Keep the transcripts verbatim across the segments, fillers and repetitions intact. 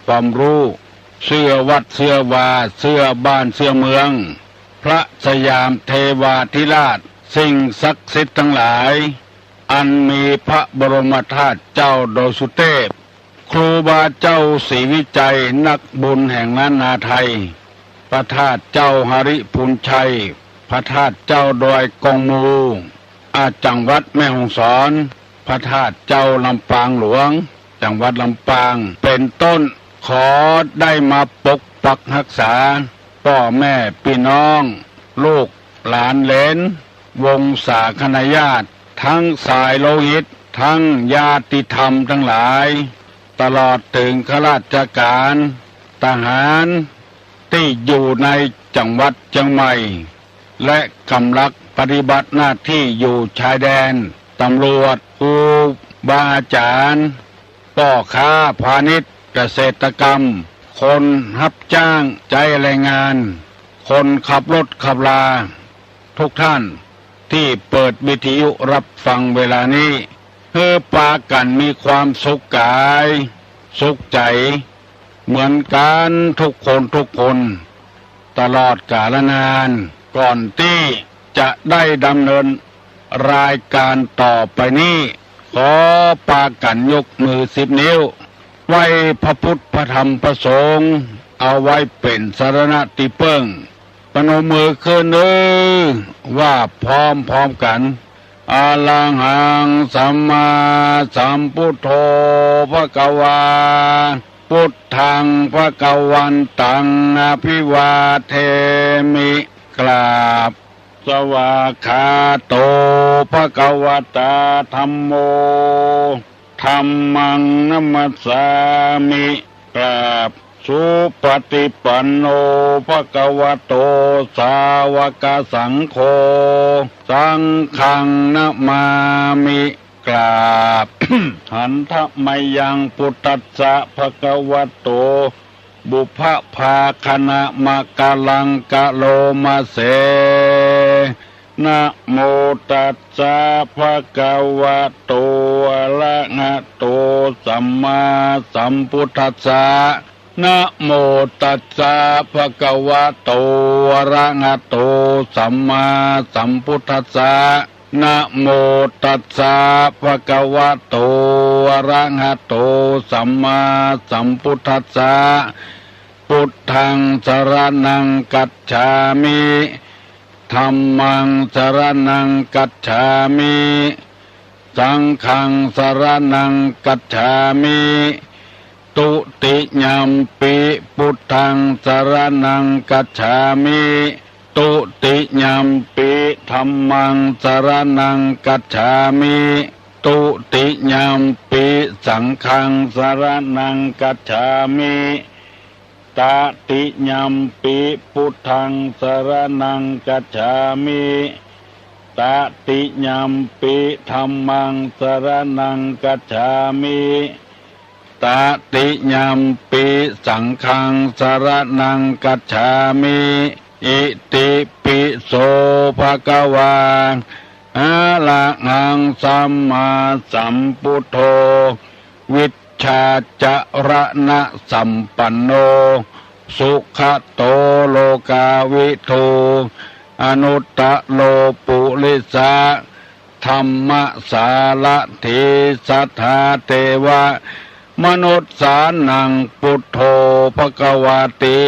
ความฮู้ เสื้อวัดเสื้อวา เสื้อบ้านเสื้อเมือง พระสยามเทวาธิราช สิ่งศักดิ์สิทธิ์ตังหลาย อันมีพระบรมธาตุเจ้าดอยสุเตพ ครูบาเจ้าศรีวิชัย นักบุญแห่งล้านนาไทย พระธาตุเจ้าหริพูนชัย พระธาตุเจ้าดอยกองมู อา จังหวัดแม่ฮ่องสอน พระธาตุเจ้าลำปางหลวง จังหวัดลำปาง เป๋นต้น ขอได้มาปกปักฮักษา ป้อแม่ปี้น้อง ลูกหลานเหลน วงศาคณาญาติ ตึงสายโลหิต ตึงญาติธรรมตังหลาย ตลอดเถิงข้าราชก๋าน ทหาร ตี้อยู่ในจังหวัดเจียงใหม่ และก่ำลังปฏิบัติหน้าตี้อยู่ชายแดน ตำรวจ ครูบาอาจ๋ารย์ ป้อค้าพาณิชย์ เกษตรกรรม คนฮับจ้างใจ๊แรงงาน คนขับรถขับรา ทุกท่านตี้เปิดวิทยุฮับฟังเวลานี้ หื้อปากั๋นมีความสุขก๋าย สุขใจ๋ เหมือนกั๋นทุกคนทุกคน ตลอดกาลนาน ก่อนตี้จะได้ดำเนินรายก๋านต่อไปนี้ ขอปากั๋นยกมือสิบนิ้ว ไหว้พระพุทธพระธรรมพระสงฆ์ เอาไว้เป๋นสรณะตี้เปิ้ง ปนมมือขึ้นเน่อ ว่าพร้อมๆ กั๋น อะระหังสัมมาสัมพุทโธภะคะวา พุทธังภะคะวันตังอะภิวาเทมิ กราบ สวากขาโตภะคะวะตาธัมโม ธัมมังนะมัสสามิ กราบ สุปฏิปันโนภะคะวะโต สาวกสังโฆ สังฆังนะมามิ กราบ หันทะมะยังพุทธัสสะภะคะวะโต ปุพพะภาคะนะมะกะลังกะโลมะเส นะโมตัสสะภะคะวะโต อะระหะโต สัมมาสัมพุทธัสสะ นะโมตัสสะภะคะวะโต อะระหะโต สัมมาสัมพุทธัสสะ นะโมตัสสะภะคะวะโต อะระหะโต สัมมาสัมพุทธัสสะ พุทธังสรณังคัจฉามิ ธัมมังสรณังคัจฉามิ สังฆังสรณังคัจฉามิ ทุติยัมปิพุทธังสรณังคัจฉามิ ทุติยัมปิธัมมังสรณังคัจฉามิ ทุติยัมปิสังฆังสรณังคัจฉามิ ตติยัมปิพุทธังสรณังคัจฉามิ ตติยัมปิธัมมังสรณังคัจฉามิ ตติยัมปิสังฆังสรณังคัจฉามิ อิติปิโสภะคะวา อะระหังสัมมาสัมพุทโธ วิชชาจรณะสัมปันโน สุขะโตโลกาวิทู อนุตตะโรปุริสะธัมมะสารถี สัทธาเทวะมนุสสานัง พุทโธภะคะวาติ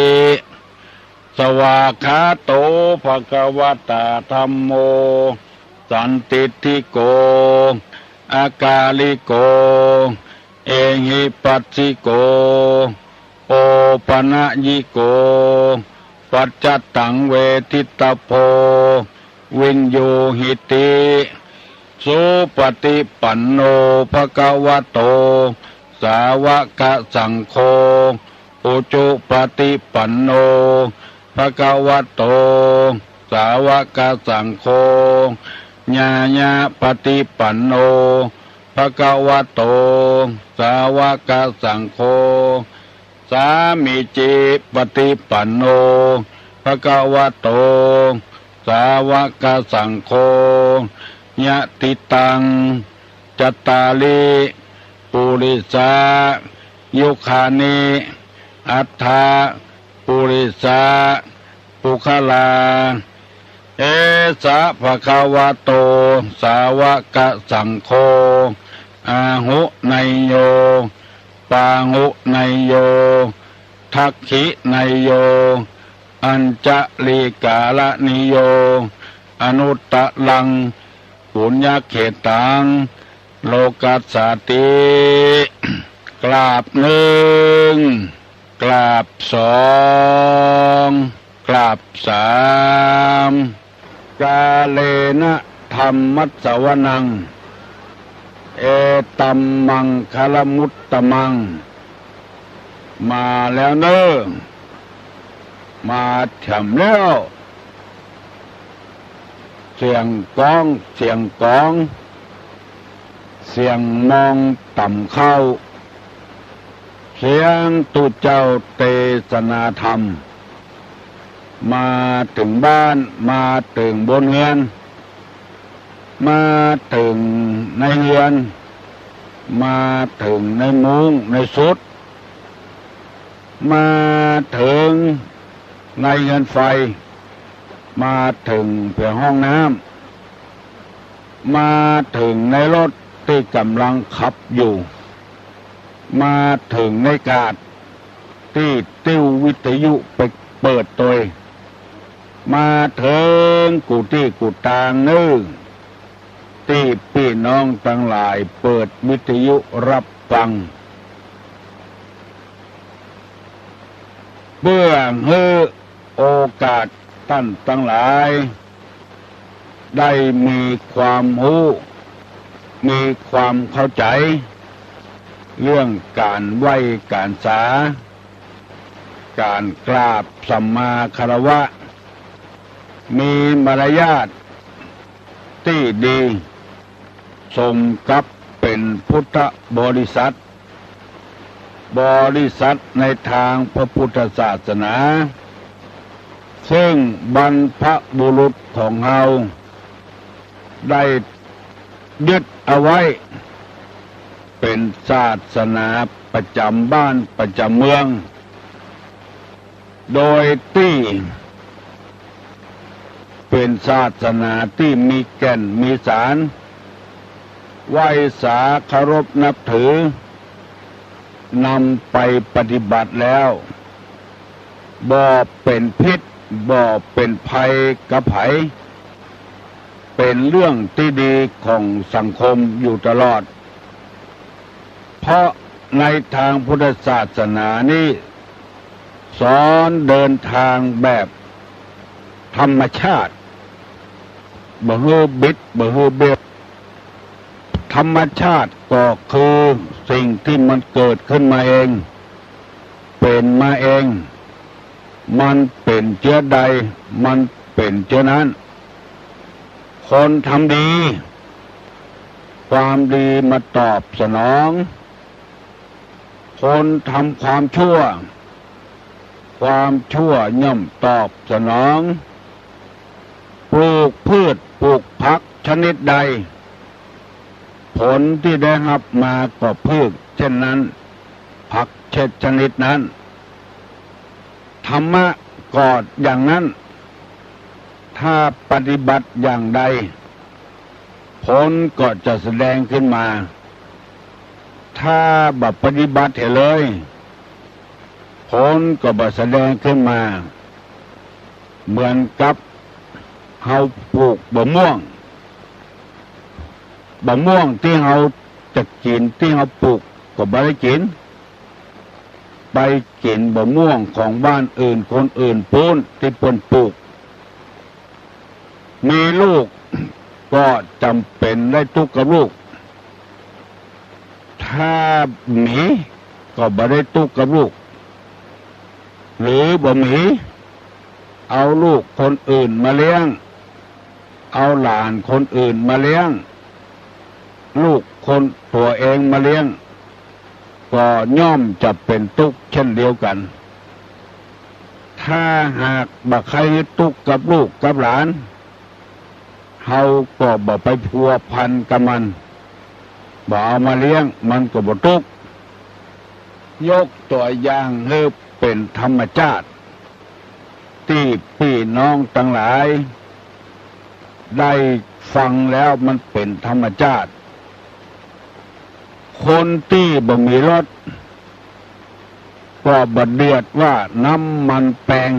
สวากขาโตภะคะวะตาธัมโม สันทิฏฐิโก อะกาลิโก เอหิปัสสิโก โอปะนะยิโก ปัจจตังเวทิตตะโพ วิญญูหิติ สุปฏิปันโนภะคะวะโต สาวกสังโฆ อุจุปฏิปันโนภะคะวะโต สาวกสังโฆ ญาญาปฏิปันโนภะคะวะโต สาวกสังโฆ สามีจิปฏิปันโนภะคะวะโต สาวกสังโฆ ยะถิตัง จัตตาริ ปุริสา ยุคานิ อัฏฐะ ปุริสะ ปุคคลา เอสะ ภะคะวะโต สาวะกะสังโฆ อาหุเนยโย ปาหุเนยโย ทักขิเนยโย อัญชลีกาละนิโย อนุตตรัง ปุญญเขตตัง โลกัสสาติ กราบหนึ่ง กราบสอง กราบสาม กาเลนะธัมมัสสวนัง เอตัมมังคลมุตตมัง มาแล้วเน่อ มาแถมแล้ว เสียงก้อง เสียงกอง เสียงมองต่ำเข้า เสียงตุ๊เจ้าเตสนาธรรม มาเถิงบ้าน มาเถิงบนเฮือน มาเถิงในเฮือน มาเถิงในมุ้งในสุด มาเถิงในเฮือนไฟ มาเถิงแผงห้องน้ำ มาเถิงในรถตี้ก่ำลังขับอยู่ มาเถิงในกาดตี้ติ้ววิทยุไปเปิดตวย มาเถิงกู้ตี้กู้ตางเน่อ ตี้ปี้น้องตังหลายเปิดวิทยุฮับฟัง เปื้อหื้อโอกาสต้านตังหลาย ได้มีความฮู้ มีความเข้าใจ๋ เรื่องก๋านไหว้ก๋านสา ก๋านกราบสัมมาคารวะ มีมารยาทตี้ดี สมกับเป๋นพุทธบริษัท บริษัทในตางพระพุทธศาสนา ซึ่งบรรพบุรุษของเฮาได้ยึดเอาไว้ เป๋นศาสนาประจ๋ำบ้านประจ๋ำเมือง โดยตี้เป๋นศาสนาตี้มีแก่นมีสาร ไหว้สาเคารพนับถือ นำไปปฏิบัติแล้ว บ่เป๋นพิษ บ่เป๋นภัยกับใผ เป๋นเรื่องตี้ดีของสังคมอยู่ตลอด เพราะในตางพุทธศาสนานี้ สอนเดินตางแบบธรรมชาติ บ่หื้อบิด บ่หื้อเบี้ยว ธรรมชาติก็คือสิ่งตี้มันเกิดขึ้นมาเอง เป๋นมาเอง มันเป๋นเจื้อใด มันเป๋นเจื้อนั้น คนทำดี ความดีมาตอบสนอง คนทำความชั่ว ความชั่วย่อมตอบสนอง ปลูกพืชปลูกผักชนิดใด ผลตี้ได้ฮับมาก็พืชเช่นนั้น ผักเช่นชนิดนั้น ธรรมะก็อย่างนั้น ถ้าปฏิบัติอย่างใด ผลก็จะแสดงขึ้นมา ถ้าบ่ปฏิบัติเหียเลย ผลก็บ่แสดงขึ้นมา เหมือนกับเฮาปลูกบ่าม่วง บ่าม่วงตี้เฮาจะกิ๋นตี้เฮาปลูกก็บ่ได้กิ๋น ไปกิ๋นบ่าม่วงของบ้านอื่นคนอื่นปู๊นตี้เปิ้นปลูก มีลูกก็จ๋ำเป๋นได้ตุ๊กข์กับลูก ถ้าหมีก็บ่ได้ตุ๊กข์กับลูก หรือบ่หมี เอาลูกคนอื่นมาเลี้ยง เอาหลานคนอื่นมาเลี้ยง ลูกคนตั๋วเองมาเลี้ยง ก็ย่อมจะเป๋นตุ๊กข์เช่นเดียวกั๋น ถ้าหากบ่ใค่ตุ๊กข์กับลูกกับหลาน เฮาก็บ่ไปพัวพันกับมัน บ่เอามาเลี้ยง มันก็บ่ตุ๊กข์ ยกตั๋วอย่างหื้อเป๋นธรรมชาติ ตี้ปี้น้องตังหลายได้ฟังแล้วมันเป๋นธรรมชาติ คนตี้บ่มีรถ ก็บ่เดือดว่าน้ำมันแปง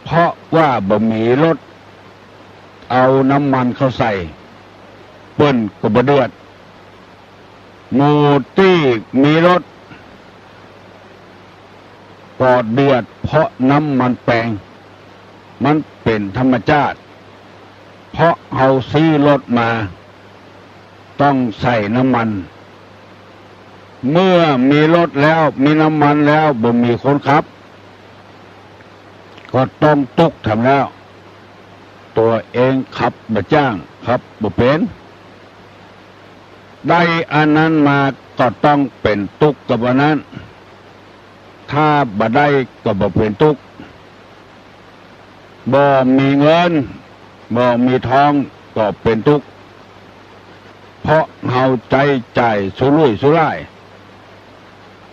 เพราะว่าบ่มีรถเอาน้ำมันเข้าใส่ เปิ้นก็บ่เดือด หมู่ตี้มีรถ ก็เดือดเพราะน้ำมันแปง มันเป๋นธรรมชาติ เพราะเฮาซื้อรถมา ต้องใส่น้ำมัน เมื่อมีรถแล้ว มีน้ำมันแล้ว บ่มีคนขับ ก็ต้องตุ๊กทำแล้ว ตั๋วเองขับบ่จ้าง ขับบ่เป๋น ได้อันนั้นมาก็ต้องเป๋นตุ๊กกับอันนั้น ถ้าบ่ได้ก็บ่เป๋นตุ๊ก บ่มีเงิน บ่มีทองก็เป๋นตุ๊ก เพราะเฮาใจ๊จ่ายสุรุ่ยสุร่าย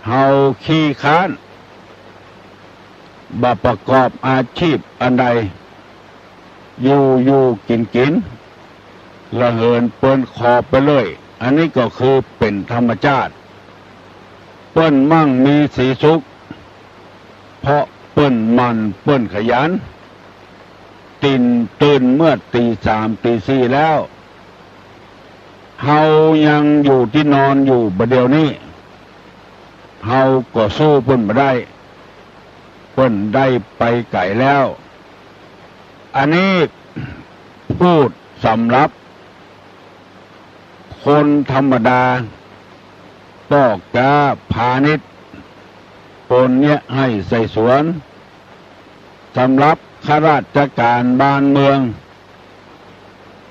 เฮาขี้คร้าน บ่ประกอบอาชีพอันใด อยู่อยู่กิ๋นกิ๋น ละเหินเปินคอไปเลย อันนี้ก็คือเป๋นธรรมชาติ เปิ้นมั่งมีสีสุข เพราะเปิ้นหมั่นเปิ้นขยัน ตื่น ตื่นเมื่อตีสามตีสี่แล้ว เฮายังอยู่ตี้นอนอยู่บ่าเดี่ยวนี้ เฮาก็สู้เปิ้นบ่ได้ เปิ้นได้ไปไก๋แล้ว อันนี้พูดสำหรับคนธรรมดา ป้อก๊าพาณิชย์ คนเนี้ยหื้อใส่สวน สำหรับข้าราชก๋านบ้านเมือง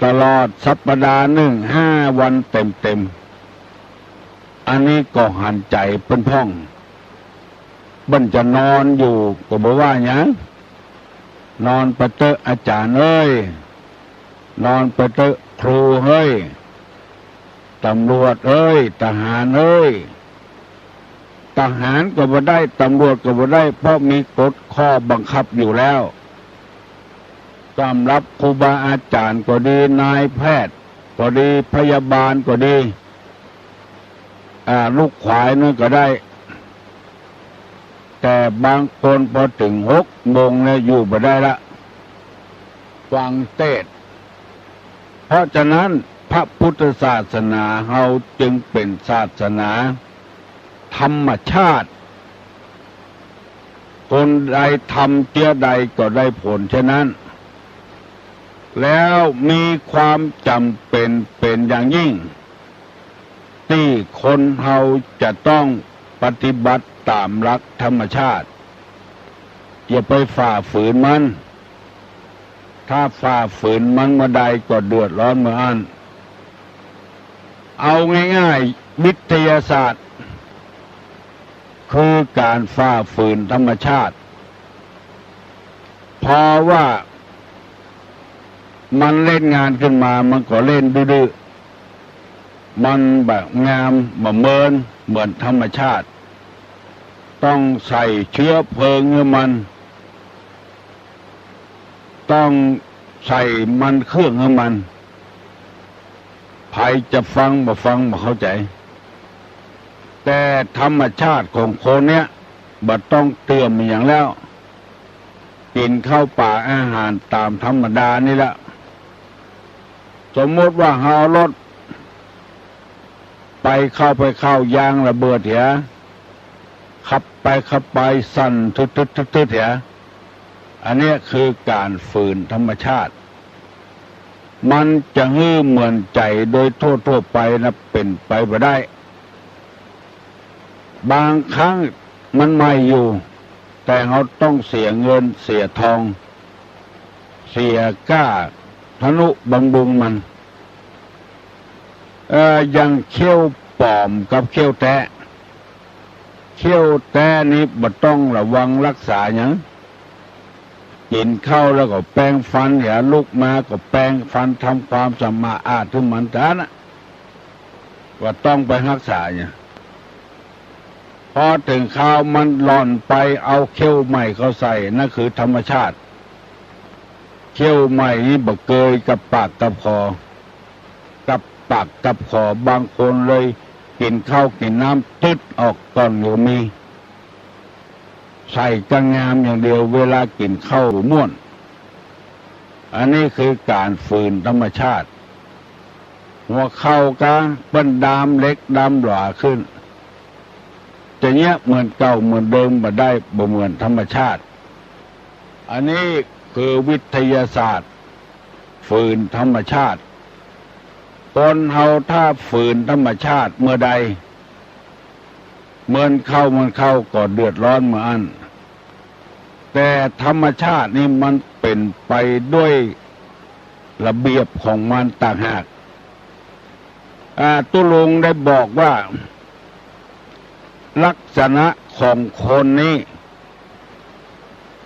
ตลอดสัปดาห์นึ่งห้าวันเต๋มๆ อันนี้ก็หันใจ๋เปิ้นพ่อง เปิ้นจะนอนอยู่ก็บ่ว่าหยัง นอนไปเต๊อะอาจ๋ารย์เอ้ย นอนไปเต๊อะครูเฮ้ย ต๋ำรวจเอ้ย ทหารเอ้ย ทหารก็บ่ได้ ต๋ำรวจก็บ่ได้ เพราะมีกฎข้อบังคับอยู่แล้ว สำหรับครูบาอาจ๋ารย์ก็ดี นายแพทย์ก็ดี พยาบาลก็ดี อ่า ลูกขวายนั่นก็ได้ แต่บางคนพอเถิงหกโมงแล้วอยู่บ่ได้ละ ฟังเตสน์ เพราะฉะนั้นพระพุทธศาสนาเฮาจึงเป๋นศาสนาธรรมชาติ คนใดทำเจื้อใดก็ได้ผลเช่นนั้น แล้วมีความจ๋ำเป๋นเป๋นอย่างยิ่ง ตี้คนเฮาจะต้องปฏิบัติต๋ามหลักธรรมชาติ อย่าไปฝ่าฝืนมัน ถ้าฝ่าฝืนมันเมื่อใดก็เดือดร้อนเมื่ออั้น เอาง่ายๆ วิทยาศาสตร์ คือก๋านฝ่าฝืนธรรมชาติ เพราะว่ามันเล่นงานขึ้นมา มันก็เล่นดื้อๆ มันบ่งามบ่เมินเหมือนธรรมชาติ ต้องใส่เชื้อเพลิงหื้อมัน ต้องใส่มันเครื่องหื้อมัน ใผจะฟังบ่ฟังบ่เข้าใจ๋ แต่ธรรมชาติของคนเนี้ยบ่ต้องเติมอะหยังแล้ว กิ๋นข้าวป๋าอาหารต๋ามธรรมดานี่ละ สมมุติว่าเฮารถไปเข้าไปเข้ายางระเบิดเหีย ขับไปขับไปสั่นทึดๆๆๆ เหีย อันเนี้ยคือก๋านฝืนธรรมชาติ มันจะหื้อเหมือนใจ๋โดยทั่วๆ ไปนะ เป๋นไปบ่ได้ บางครั้งมันใหม่อยู่ แต่เฮาต้องเสียเงินเสียทอง เสียก้าทะนุบำรุงมัน เอ่อ อย่างเขี้ยวป๋อมกับเขี้ยวแต๊ เขี้ยวแต๊นี่บ่ต้องระวังรักษาหยัง กิ๋นข้าวแล้วก็แปรงฟัน เหีย ลุกมาก็แปรงฟัน ทำความสะอาดหื้อมันเต้านั้นน่ะ ว่าต้องไปฮักษาเนี่ย พอเถิงคราวมันหล่อนไปเอาเขี้ยวใหม่เข้าใส่ นั่นคือธรรมชาติ เขี้ยวใหม่นี่บ่เกยกับปากกับคอ กับปากกับคอ บางคนเลยกิ๋นข้าวกิ๋นน้ำตึ๊ดออกก่อนก็มี ใส่ก้างงามอย่างเดียว เวลากิ๋นข้าวบ่ม่วน อันนี้คือก๋านฝืนธรรมชาติ หัวเข่าก็เปิ้นดามเหล็กดามหลาขึ้น จะเยียะเหมือนเก่าเหมือนเดิมบ่ได้ บ่เหมือนธรรมชาติ อันนี้คือวิทยาศาสตร์ ฝืนธรรมชาติ คนเฮาถ้าฝืนธรรมชาติเมื่อใด เมินเข้าเมินเข้าก็เดือดร้อนเมื่ออั้น แต่ธรรมชาตินี่มันเป๋นไปด้วยระเบียบของมันต่างหาก อ่า ตุ๊ลุงได้บอกว่า ลักษณะของคนนี้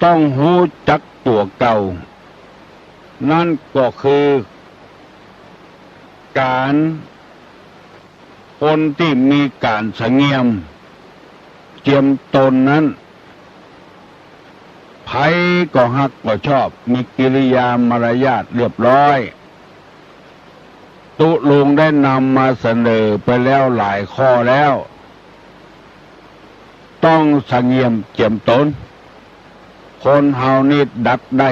ต้องฮู้จักตั๋วเก่า นั่นก็คือก๋าน คนตี้มีก๋านสะเงี่ยมเจียมตนนั้น ใผก็ฮักก็ชอบ มีกิริยามารยาทเรียบร้อย ตุ๊ลุงได้นำมาเสนอไปแล้วหลายข้อแล้ว ต้องสะเงี่ยมเจียมตน คนเฮานี่ดัดได้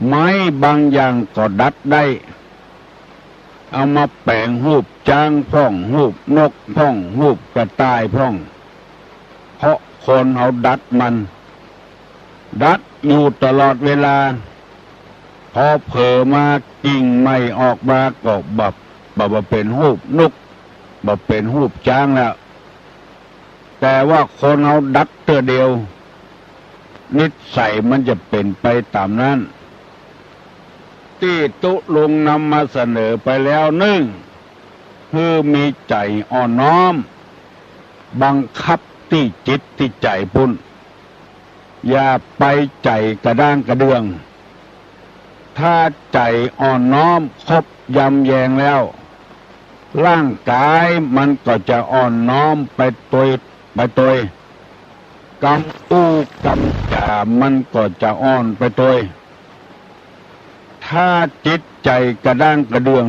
ไม้บางอย่างก็ดัดได้ เอามาแป๋งฮูปจ๊างพ่อง ฮูปนกพ่อง ฮูปกระต่ายพ่อง เพราะคนเฮาดัดมัน ดัดอยู่ตลอดเวลา พอเผลอมากิ่งใหม่ออกมาก็บ่ บ่ บ่เป๋นฮูปนก บ่เป๋นฮูปจ๊างแล้ว แต่ว่าคนเฮาดัดเตื้อเดียว นิสัยมันจะเป๋นไปต๋ามนั้น ตี้ตุ๊ลุงนำมาเสนอไปแล้วนึ่ง คือมีใจ๋อ่อนน้อม บังคับตี้จิตตี้ใจ๋ปุ้น อย่าไปใจ๋กระด้างกระเดื่อง ถ้าใจ๋อ่อนน้อมคบยำแยงแล้ว ร่างก๋ายมันก็จะอ่อนน้อมไปตวย ไปตวย กำอู้กำจ๋ามันก็จะอ่อนไปตวย ถ้าจิตใจ๋กระด้างกระเดื่อง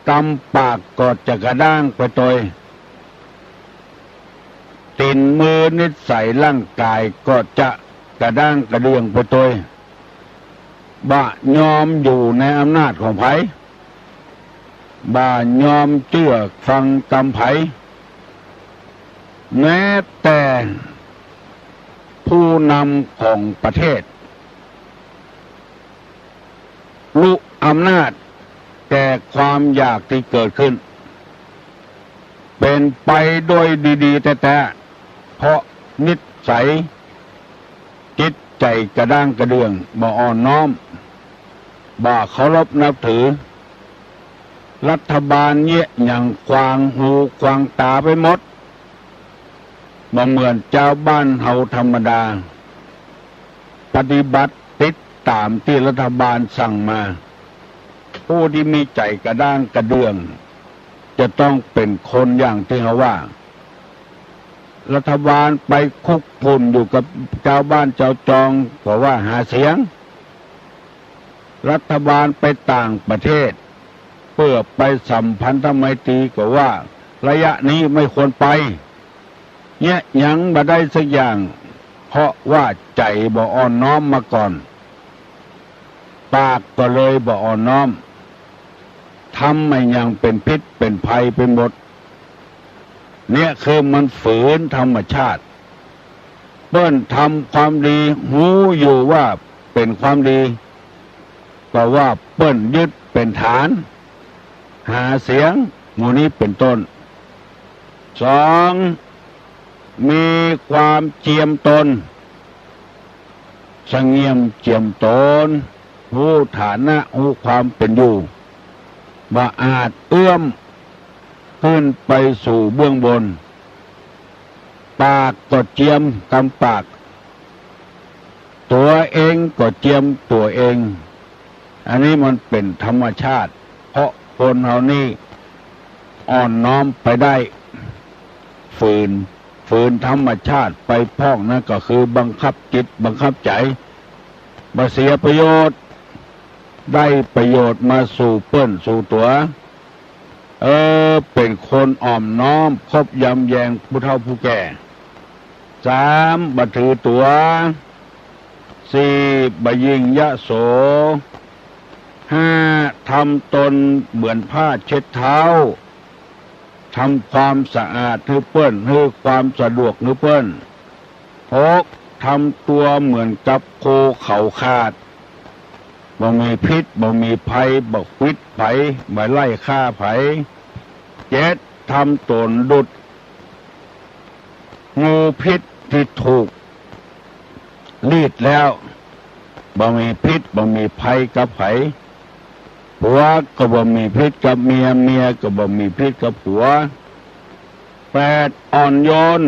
กำปากก็จะกระด้างไปตวย ตี๋นมือนิสัยร่างก๋ายก็จะกระด้างกระเดื่องไปตวย บ่ยอมอยู่ในอำนาจของใผ บ่ยอมเจื้อฟังกำใผ แม้แต่ผู้นำของประเทศ ลุอำนาจแก่ความอยากตี้เกิดขึ้น เป๋นไปโดยดีๆ แต๊ๆ เพราะนิสัยจิตใจ๋กระด้างกระเดื่อง บ่อ่อนน้อม บ่เคารพนับถือ รัฐบาลเยียะหยังขวางหูขวางต๋าไปหมด บ่เหมือนจาวบ้านเฮาธรรมดา ปฏิบัติติดต๋ามตี้รัฐบาลสั่งมา ผู้ตี้มีใจ๋กระด้างกระเดื่อง จะต้องเป๋นคนอย่างตี้เฮาว่า รัฐบาลไปคลุกคลุ่นอยู่กับจาวบ้านจาวจอง ก็ว่าหาเสียง รัฐบาลไปต่างประเทศ เปื้อไปสัมพันธไมตรี ก็ว่าระยะนี้ไม่ควรไป เยียะหยังบ่ได้สักอย่าง เพราะว่าใจ๋บ่อ่อนน้อมมาก่อน ปากก็เลยบ่อ่อนน้อม ทำอะหยังเป๋นพิษเป๋นภัยไปหมด เนี่ยคือมันฝืนธรรมชาติ เปิ้นทำความดี ฮู้อยู่ว่าเป๋นความดี ก็ว่าเปิ้นยึดเป๋นฐาน หาเสียง หมู่นี้เป๋นต้น สอง มีความเจียมตน สะเงี่ยมเจียมตน ฮู้ฐานะ ฮู้ความเป๋นอยู่ บ่อาจเอื้อมขึ้นไปสู่เบื้องบน ปากก็เจียมกำปาก ตั๋วเองก็เจียมตั๋วเอง อันนี้มันเป๋นธรรมชาติ เพราะคนเฮานี่ อ่อนน้อมไปได้ ฝืน ฝืนธรรมชาติไปพ่อง นั้นก็คือบังคับจิตบังคับใจ๋ บ่เสียประโยชน์ ได้ประโยชน์มาสู่เปิ้นสู่ตั๋ว เออ เป๋นคนอ่อมน้อม คบยำแยงผู้เฒ่าผู้แก่ สาม บ่ถือตั๋ว สี่ บ่ยิ่งยโส ห้า ทำตนเหมือนผ้าเช็ดเท้า ทำความสะอาดหื้อเปิ้น หื้อความสะดวกหื้อเปิ้น หก ทำตั๋วเหมือนกับโคเขาขาด บ่มีพิษ บ่มีภัย บ่ขวิดใผ บ่ไล่ฆ่าใผ เจ็ด ทำต๋นดุจ งูพิษตี้ถูกรีดแล้ว บ่มีพิษ บ่มีภัยกับใผ ผัวก็บ่มีพิษกับเมีย เมียก็บ่มีพิษกับผัว แปด อ่อนโยน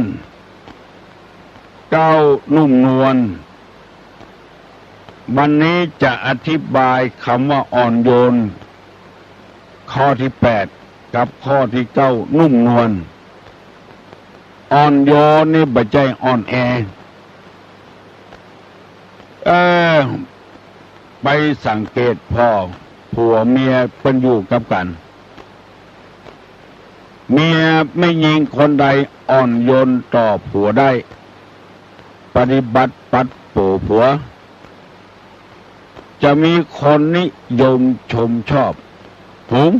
เก้า นุ่มนวล วันนี้จะอธิบายกำว่าอ่อนโยน ข้อตี้แปด กับข้อตี้เก้า นุ่มนวล อ่อนโยนนี่บ่ใจ้อ่อนแอ เออ ไปสังเกตผ่อ ผัวเมียเปิ้นอยู่กับกั๋น เมียแม่ญิงคนใดอ่อนโยนต่อผัวได้ ปฏิบัติปัดโป๋ผัว จะมีคนนิยมชมชอบ หุง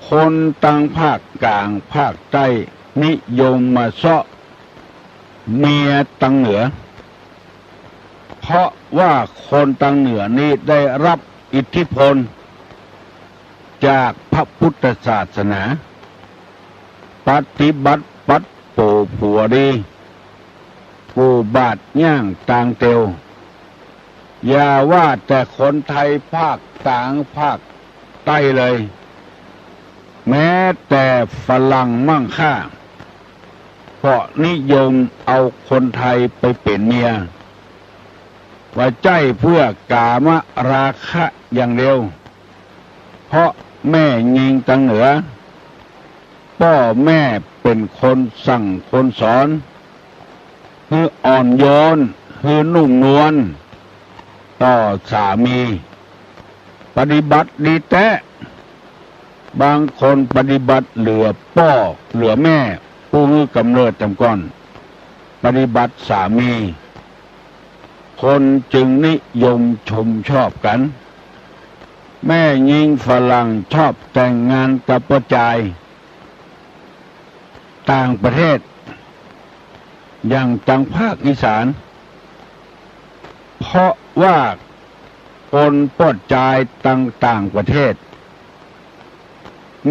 คนตังภาคก๋างภาคใต้นิยมมาเซาะเมียตังเหนือ เพราะว่าคนตังเหนือนี้ได้ฮับอิทธิพลจากพระพุทธศาสนา ปฏิบัติปัดโป๋ผัวดี กู้บาดย่างตางเตียว อย่าว่าแต่คนไทยภาคก๋างภาคใต้เลย แม้แต่ฝรั่งมั่งค่า ก็นิยมเอาคนไทยไปเป๋นเมีย บ่ใจ้เปื้อกามราคะอย่างเดียว เพราะแม่ญิงตังเหนือ ป้อแม่เป๋นคนสั่งคนสอน หื้ออ่อนโยน หื้อนุ่มนวล ต่อสามี ปฏิบัติดีแต๊ บางคนปฏิบัติเหลือป้อเหลือแม่ ผู้หื้อกำเนิดตำก่อน ปฏิบัติสามี คนจึงนิยมชมชอบกั๋น แม่ญิงฝรั่งชอบแต่งงานกับป้อจายต่างประเทศ อย่างตังภาคอีสาน เพราะว่าคนป้อจายตังต่างประเทศ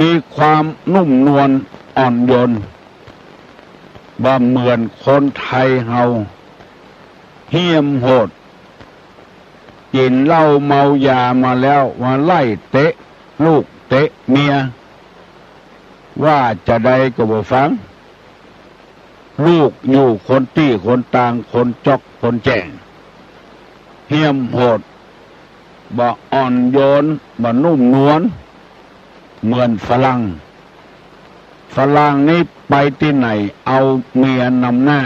มีความนุ่มนวลอ่อนโยน บ่เหมือนคนไทยเฮา เหี้ยมโหด กิ๋นเหล้าเมายามาแล้ว มาไล่เตะลูกเตะเมีย ว่าจาใดก็บ่ฟัง ลูกอยู่คนตี้คนตาง คนจ๊อกคนแจ้ง เหี้ยมโหด บ่อ่อนโยน บ่นุ่มนวล เหมือนฝรั่ง ฝรั่งนี่ไปตี้ไหนเอาเมียนำหน้า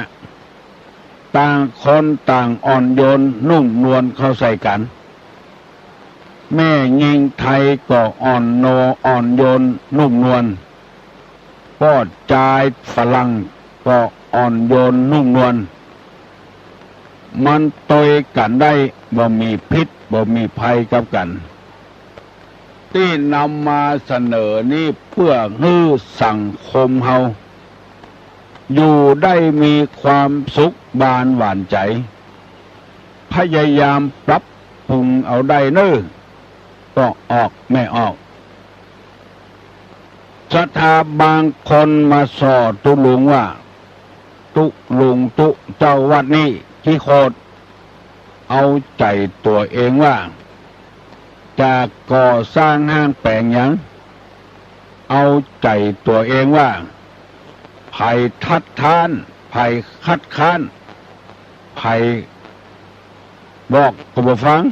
ต่างคนต่างอ่อนโยนนุ่มนวลเข้าใส่กั๋น แม่ญิงไทยก็อ่อนโน อ่อนโยนนุ่มนวล ป้อจายฝรั่งก็อ่อนโยนนุ่มนวล มันตวยกั๋นได้ บ่มีพิษ บ่มีภัยกับกั๋น ตี้นำมาเสนอนี้เปื้อหื้อสังคมเฮา อยู่ได้มีความสุขบานหวานใจ๋ พยายามปรับปรุงเอาได้เน่อ ป้อออกแม่ออก ศรัทธาบางคนมาส่อตุ๊ลุงว่า ตุ๊ลุงตุ๊เจ้าวัดนี้ขี้โขด เอาใจ๋ตั๋วเองว่า จะก่อสร้างห้างแป๋งหยัง เอาใจ๋ตั๋วเองว่า ใผคัดค้าน ใผคัดค้าน ใผบอกก็บ่ฟัง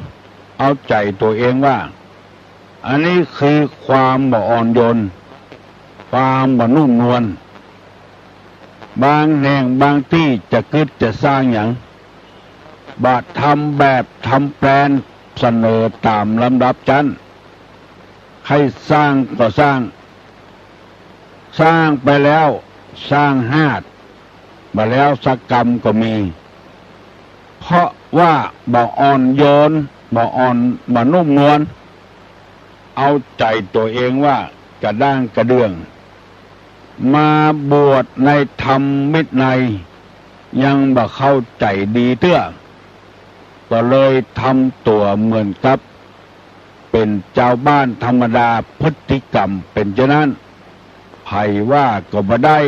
เอาใจ๋ตั๋วเองว่า อันนี้คือความบ่อ่อนโยน ความบ่นุ่มนวล บางแห่งบางตี้จะกึ๊ดจะสร้างหยัง บ่ทำแบบทำแปลนเสนอต๋ามลำดับจั้น ใค่สร้างก็สร้าง สร้างไปแล้วสร้างฮาด บ่แล้วสักกำก็มี เพราะว่าบ่อ่อนโยน บ่อ่อน บ่นุ่มนวล เอาใจ๋ตั๋วเองว่ากระด้างกระเดื่อง มาบวชในธรรมวินัย ยังบ่เข้าใจ๋ดีเตื้อ ก็เลยทำตั๋วเหมือนกับเป๋นจาวบ้านธรรมดา พฤติกรรมเป๋นจานั้น ใผว่าก็บ่ได้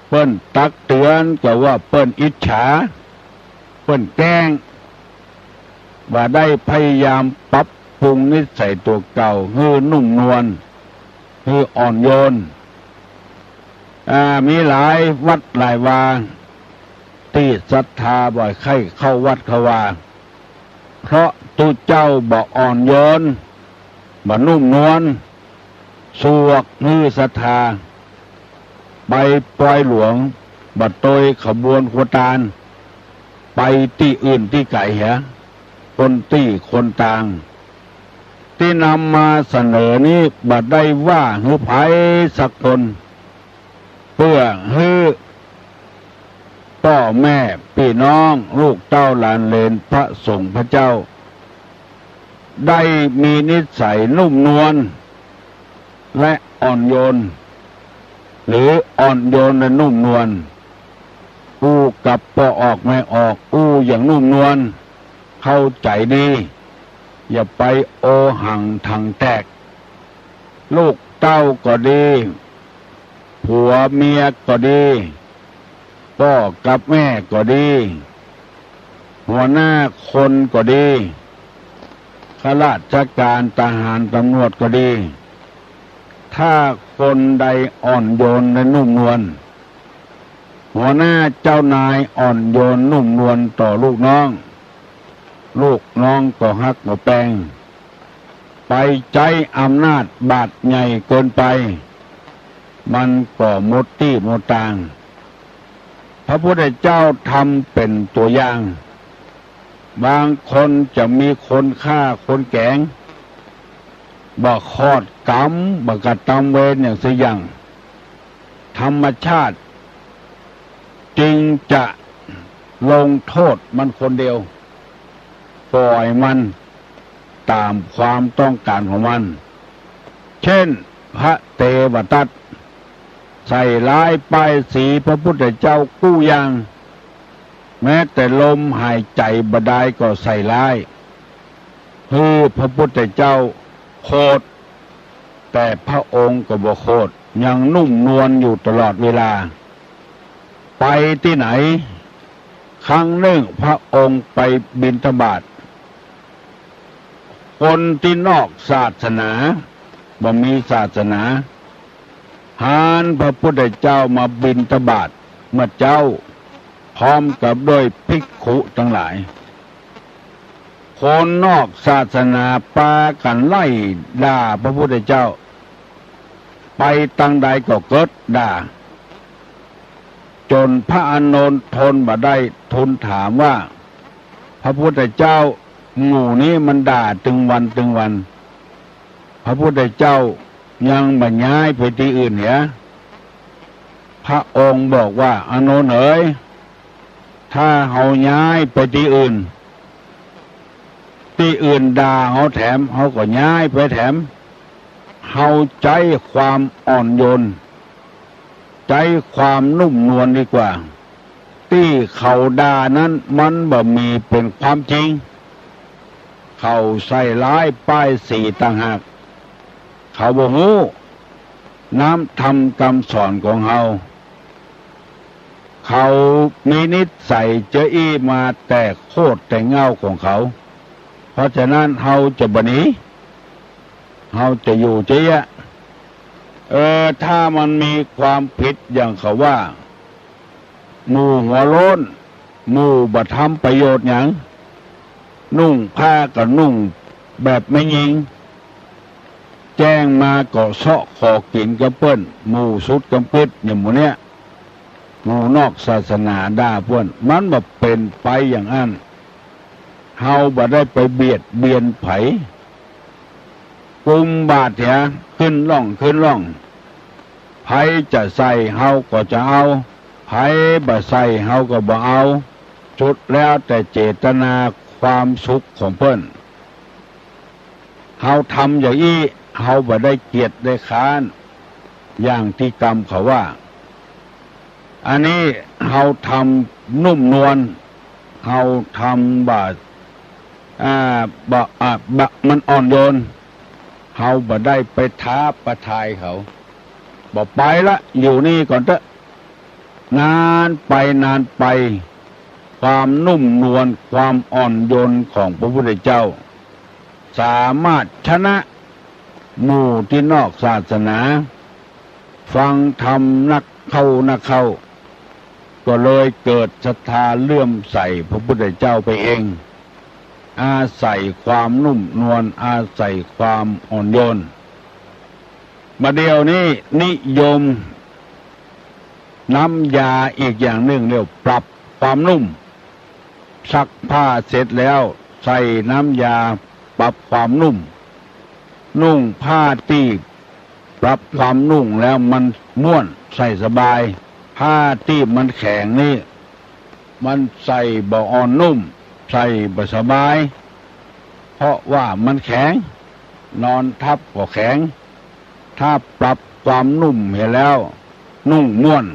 เปิ้นตักเตือนก็ว่าเปิ้นอิจฉา เปิ้นแกล้ง บ่ได้พยายามปรับปรุงนิสัยตั๋วเก่าหื้อนุ่มนวล หื้ออ่อนโยน อ่า มีหลายวัดหลายวา ตี้ศรัทธาบ่ใค่เข้าวัดเข้าวา เพราะตุ๊เจ้าบ่อ่อนโยน บ่นุ่มนวล สวกหื้อศรัทธา ไปปอยหลวง บ่โตยขบวนครัวตาน ไปตี้อื่นตี้ไก๋เหีย คนตี้คนตาง ตี้นำมาเสนอนี้บ่ได้ว่าหื้อใผสักคน เปื้อหื้อป้อแม่ปี้น้องลูกเต้าหลานเหลนพระสงฆ์พระเจ้า ได้มีนิสัยนุ่มนวลและอ่อนโยน หรืออ่อนโยนและนุ่มนวล อู้กับป้อออกแม่ออก อู้อย่างนุ่มนวล เข้าใจ๋ดี อย่าไปโอหังถังแตก ลูกเต้าก็ดี ผัวเมียก็ดี ป้อกับแม่ก็ดี หัวหน้าคนก็ดี ข้าราชก๋านทหารตำรวจก็ดี ถ้าคนใดอ่อนโยนและนุ่มนวล หัวหน้าเจ้านายอ่อนโยนนุ่มนวลต่อลูกน้อง ลูกน้องก็ฮักก็แปง ไปใจ๊อำนาจบาดใหญ่เกินไป มันก็หมดตี้หมดตาง พระพุทธเจ้าทำเป๋นตั๋วอย่าง บางคนจะมีคนฆ่าคนแก๋ง บ่ขอดกรรม บ่กระตำเวรอย่างสักอย่าง ธรรมชาติจึงจะลงโทษมันคนเดียว ปล่อยมันต๋ามความต้องก๋านของมัน เช่น พระเตวทัตใส่ร้ายป้ายสีพระพุทธเจ้ากู้อย่าง แม้แต่ลมหายใจ๋บ่ดายก็ใส่ร้าย หื้อพระพุทธเจ้าโขด แต่พระองค์ก็บ่โขด ยังนุ่มนวลอยู่ตลอดเวลา ไปตี้ไหน ครั้งนึ่งพระองค์ไปบิณฑบาต คนตี้นอกศาสนา บ่มีศาสนา หันพระพุทธเจ้ามาบิณฑบาตเมื่อเจ๊า พร้อมกับด้วยภิกขุตังหลาย คนนอกศาสนาปากั๋นไล่ด่าพระพุทธเจ้า ไปตางใดก็เกิดด่า จ๋นพระอานนท์ทนบ่ได้ ทูลถามว่า พระพุทธเจ้า หมู่นี้มันด่าตึงวันตึงวัน พระพุทธเจ้ายังบ่ย้ายไปตี้อื่นเหีย พระองค์บอกว่า อานนท์เอ๋ย ถ้าเฮาย้ายไปตี้อื่น ตี้อื่นด่าเฮาแถม เฮาก็ย้ายไปแถม เฮาใจ๊ความอ่อนโยน ใจ๊ความนุ่มนวลดีกว่า ตี้เขาด่านั้นมันบ่มีเป๋นความจริง เขาใส่ร้ายป้ายสีต่างหาก เขาบ่ฮู้น้ำธรรมกำสอนของเฮา เขามีนิสัยเจ้ออี้มาแต่โคตรแต่เหง้าของเขา เพราะฉะนั้นเฮาจะบ่หนี เฮาจะอยู่เจ๊ยะ เออ ถ้ามันมีความผิดอย่างเขาว่า หมู่หัวโล้น หมู่บ่ทำประโยชน์หยัง นุ่งผ้าก็นุ่งแบบแม่ญิง แจ้งมาก็เซาะขอกิ๋นกับเปิ้น หมู่สุดกำกึ๊ดอย่างหมู่เนี้ย หมู่นอกศาสนาด่าเปิ้น มันบ่เป๋นไปอย่างอั้น เฮาบ่ได้ไปเบียดเบียนใผ กุมบาตรเหีย ขึ้นล่อง ขึ้นล่อง ใผจะใส่เฮาก็จะเอา ใผบ่ใส่เฮาก็บ่เอา สุดแล้วแต่เจตนาความสุขของเปิ้น เฮาทำอย่างอี้ เฮาบ่ได้เกียจได้คร้าน อย่างตี้กำเขาว่า อันนี้เฮาทำนุ่มนวล เฮาทำบ่ อ่า บ่ อ่า บ่ มันอ่อนโยน เฮาบ่ได้ไปท้าประทายเขา บ่ไปละ อยู่นี่ก่อนเต๊อะ นานไปนานไป ความนุ่มนวล ความอ่อนโยนของพระพุทธเจ้า สามารถชนะหมู่ตี้นอกศาสนา ฟังธรรมนักเข้านักเข้า ก็เลยเกิดศรัทธาเลื่อมใสพระพุทธเจ้าไปเอง อาศัยความนุ่มนวล อาศัยความอ่อนโยน บ่าเดี่ยวนี้นิยมน้ำยาอีกอย่างนึ่ง เรียกปรับความนุ่ม ซักผ้าเสร็จแล้วใส่น้ำยาปรับความนุ่ม นุ่งผ้าตี้ปรับความนุ่งแล้วมันม่วน ใส่สบาย ผ้าตี้มันแข็งนี่ มันใส่บ่อ่อนนุ่ม ใส่บ่สบาย เพราะว่ามันแข็ง นอนทับก็แข็ง ถ้าปรับความนุ่มเหียแล้ว นุ่งม่วน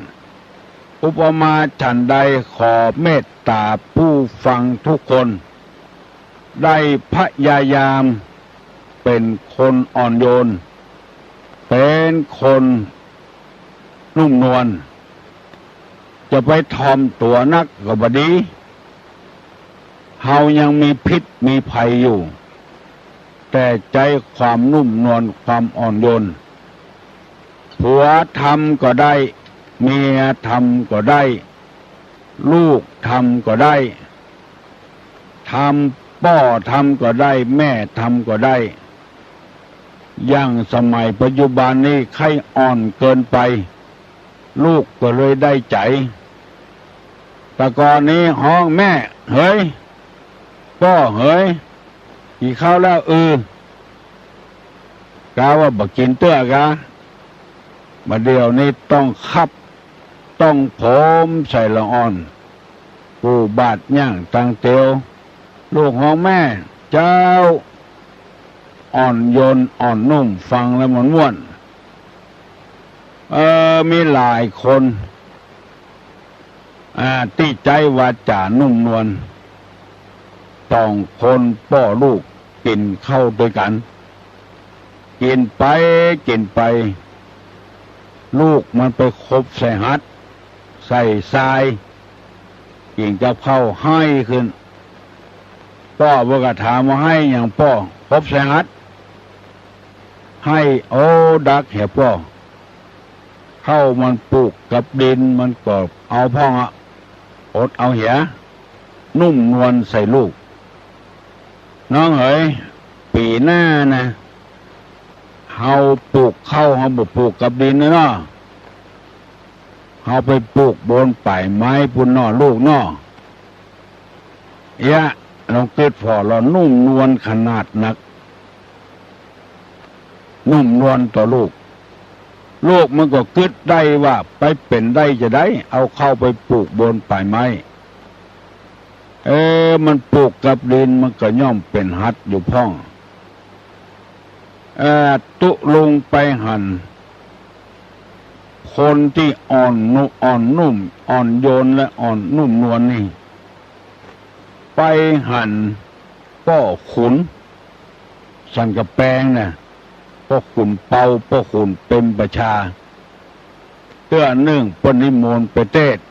อุปมาฉันใด ขอเมตตาผู้ฟังทุกคน ได้พยายามเป๋นคนอ่อนโยน เป๋นคนนุ่มนวล จะไปถ่อมตั๋วนักก็บ่ดี เฮายังมีพิษมีภัยอยู่ แต่ใจ๊ความนุ่มนวล ความอ่อนโยน ผัวทำก็ได้ เมียทำก็ได้ ลูกทำก็ได้ ทำ ป้อทำก็ได้ แม่ทำก็ได้ อย่างสมัยปัจจุบันนี้ใค่อ่อนเกินไป ลูกก็เลยได้ใจ๋ แต่ก่อนนี้ฮ้อง "แม่เหย ป้อเหย กิ๋นข้าวแล้ว" อือ กาว่าบ่กิ๋นเตื้อกา บ่าเดี่ยวนี้ต้องคับ ต้องโผมใส่ละอ่อน ปูบาตรย่างตังเตียว ลูกฮ้อง "แม่" เจ้า อ่อนโยนอ่อนนุ่ม ฟังแล้วมันม่วน เออ มีหลายคน อ่า ตี้ใจ๊วาจ๋านุ่มนวล สองคนป้อลูกกิ๋นข้าวตวยกั๋น กิ๋นไปกิ๋นไป ลูกมันไปขบใส่หัด ใส่ซาย กิ๋นกับข้าวไห้ขึ้น ป้อมันก็ถามว่า "ไห้หยังป้อ ขบใส่หัด" "ไห้ โอ้ ดักเหียป้อ ข้าวมันปูกกับดิน มันก็เอาพ่องอะ อดเอาเหีย" นุ่มนวลใส่ลูก "น้องเหย ปี๋หน้านะ เฮาปูกข้าว เฮาบ่ปูกกับดินนะเนาะ เฮาไปปูกบนป่ายไม้ปู้นเนาะลูกเนาะ" เอ๊ะ ลองกึ๊ดผ่อ ลอนุ่มนวลขนาดนัก นุ่มนวลต่อลูก ลูกมันก็กึ๊ดได้ว่าไปเป๋นได้จาใด เอาข้าวไปปูกบนป่ายไม้ เออ มันปูกกับดินมันก็ย่อมเป๋นหัดอยู่พ่อง เอ่อ ตุ๊ลุงไปหัน คนตี้อ่อนนุ อ่อนนุ่ม อ่อนโยนและอ่อนนุ่มนวลนี่ ไปหันป้อขุนสันกำแปงนะ ป้อขุนเปา ป้อขุนเปรมประชา เตื้อนึ่งเปิ้นนิมนต์ไปเตสน์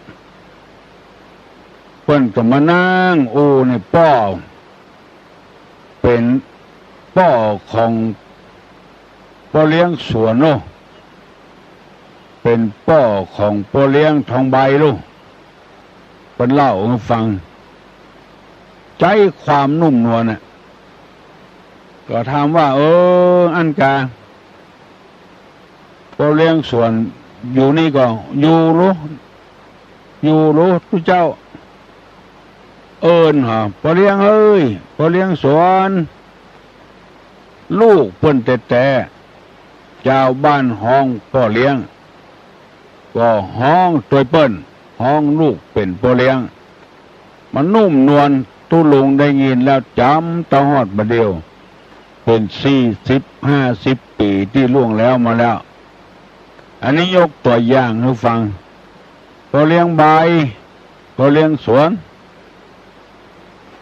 เปิ้นก็มานั่งอู้นี่ ป้อ เป๋นป้อของป้อเลี้ยงสวนโน่ เป๋นป้อของป้อเลี้ยงทองใบลูก เปิ้นเล่าหื้อฟัง ใจ๊ความนุ่มนวลน่ะ ก็ถามว่า เออ อั้นกา ป้อเลี้ยงสวนอยู่นี่ก่อ อยู่หลู อยู่หลู ตุ๊เจ้า เอิ้นหา ป้อเลี้ยงเอ้ย ป้อเลี้ยงสวน ลูกเปิ้นแต๊ๆ จาวบ้านฮ้องป้อเลี้ยง ก็ฮ้องตวยเปิ้น ฮ้องลูกเป๋นป้อเลี้ยง มันนุ่มนวล ตุ๊ลุงได้ยินแล้วจ๋ำเต้าฮอดบ่าเดี่ยว เป๋นสี่สิบห้าสิบปี๋ตี้ล่วงแล้วมาแล้ว อันนี้ยกตั๋วอย่างหื้อฟัง ป้อเลี้ยงใบ ป้อเลี้ยงสวน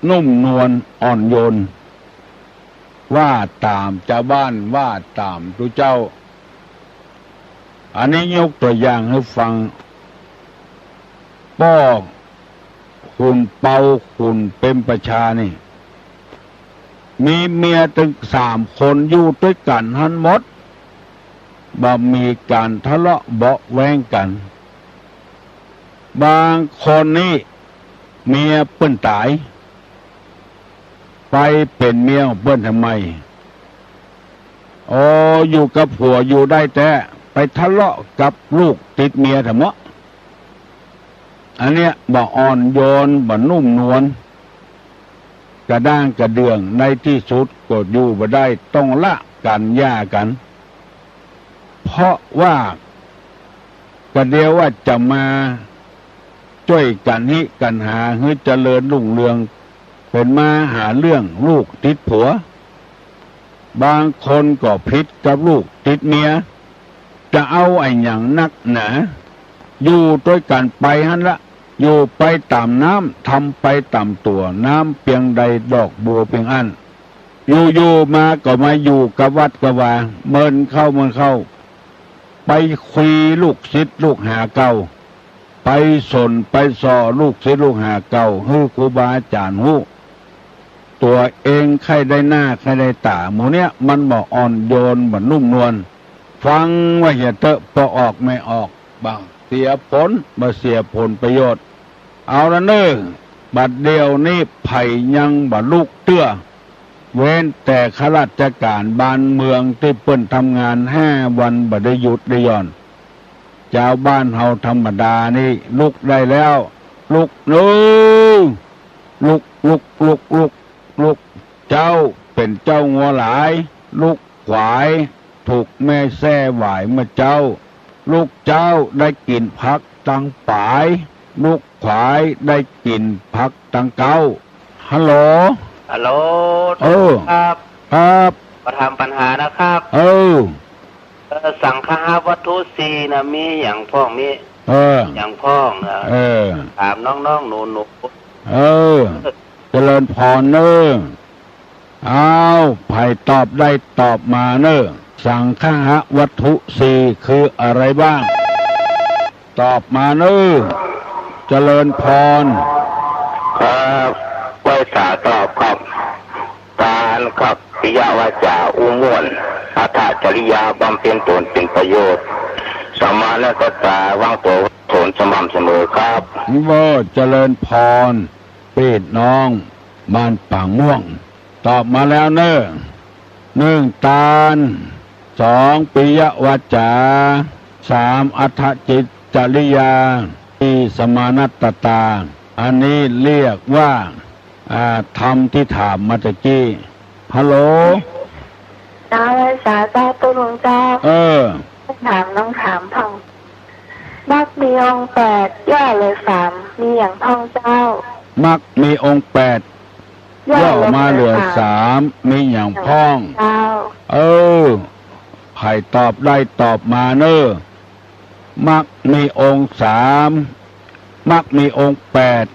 นุ่มนวลอ่อนโยน ว่าต๋ามจาวบ้าน ว่าต๋ามตุ๊เจ้า อันนี้ยกตั๋วอย่างหื้อฟัง ป้อขุนเปาขุนเปรมประชานี่ มีเมียตึงสามคน อยู่ตวยกั๋นหั้นหมด บ่มีก๋านทะเลาะเบาะแว้งกั๋น บางคนนี่เมียเปิ้นต๋าย ไปเป๋นเมียของเปิ้นทำไม อ๋อ อยู่กับผัวอยู่ได้แต๊ ไปทะเลาะกับลูกติดเมียทำเมาะ อันเนี้ยบ่อ่อนโยน บ่นุ่มนวล กระด้างกระเดื่อง ในตี้สุดก็อยู่บ่ได้ ต้องละกั๋น หย่ากั๋น เพราะว่ากระเดียวว่าจะมาจ้วยกั๋นฮิกั๋นหาหื้อเจริญรุ่งเรือง เป๋นมาหาเรื่องลูกติดผัว บางคนก็ผิดกับลูกติดเมีย จะเอาอะหยังนักหนา อยู่ตวยกั๋นไปหั้นละ อยู่ไปต๋ามน้ำ ทำไปต๋ามตั๋ว น้ำเปียงใดดอกบัวเปียงอั้น อยู่ๆ มาก็มาอยู่กับวัดกับวา เมินเข้าเมินเข้า ไปคุยลูกศิษย์ลูกหาเก่า ไปสนไปส่อลูกศิษย์ลูกหาเก่า หื้อครูบาอาจ๋ารย์ฮู้ ตั๋วเองใค่ได้หน้าใค่ได้ต๋า หมู่เนี้ยมันบ่อ่อนโยน บ่นุ่มนวล ฟังไว้เหียเต๊อะ ป้อออกแม่ออก บ่เสียผล บ่เสียผลประโยชน์ เอาละเน่อ บัดเดี่ยวนี้ใผยังบ่ลุกเตื้อ เว้นแต่ข้าราชก๋านบ้านเมืองตี้เปิ้นทำงานห้าวันบ่ได้หยุดได้หย่อน จาวบ้านเฮาธรรมดานี่ลุกได้แล้ว ลุกเน่อ ลุก ลุก ลุก ลุก ลุก เจ้าเป๋นเจ้างัวหลาย ลูกขวายถูกแม่แส้หวายเมื่อเจ๊า ลูกเจ๊าได้กิ๋นผักตังป๋าย ลูกขวายได้กิ๋นผักตังเก๊า ฮัลโหล ฮัลโหล เออ ครับ ครับ ขอถามปัญหานะครับ เออ เออ สังฆะวัตถุสี่นะ มีหยังพ่อง มี เออ หยังพ่องนะ เออ ถามน้องๆ หนูๆ เออ เจริญพรเน่อ อ้าว ใผตอบได้ตอบมาเน่อ สังฆะวัตถุสี่คืออะไรบ้าง ตอบมาเน่อ เจริญพร ครับ ไหว้สาตอบครับ ทานครับ ปิยวาจา อู้ม่วน อัตถจริยา บำเพ็ญตนเป็นประโยชน์ สัมมานัตตา วางตั๋ววางตนสม่ำเสมอครับ เออ เจริญพร ปี้น้องบ้านปางม่วง ตอบมาแล้วเน่อ หนึ่ง ตาน สอง ปิยวาจา สาม อัตถจิตจริยา สี่ สมานัตตา อันนี้เรียกว่า อ่า ธรรมที่ถามมาตะกี้ ฮัลโหล เจ้า ไหว้สาเจ้า ตุ๊ลุงเจ้า เออ ถามน้องถามพ่อง มรรคมีองค์แปด ย่อเหลือสาม มีหยังพ่องเจ้า มรรคมีองค์แปด ย่อย่อมาเหลือสาม สาม มีหยังพ่อง เจ้า เออ ใผตอบได้ตอบมาเน่อ มรรคมีองค์สาม มรรคมีองค์แปด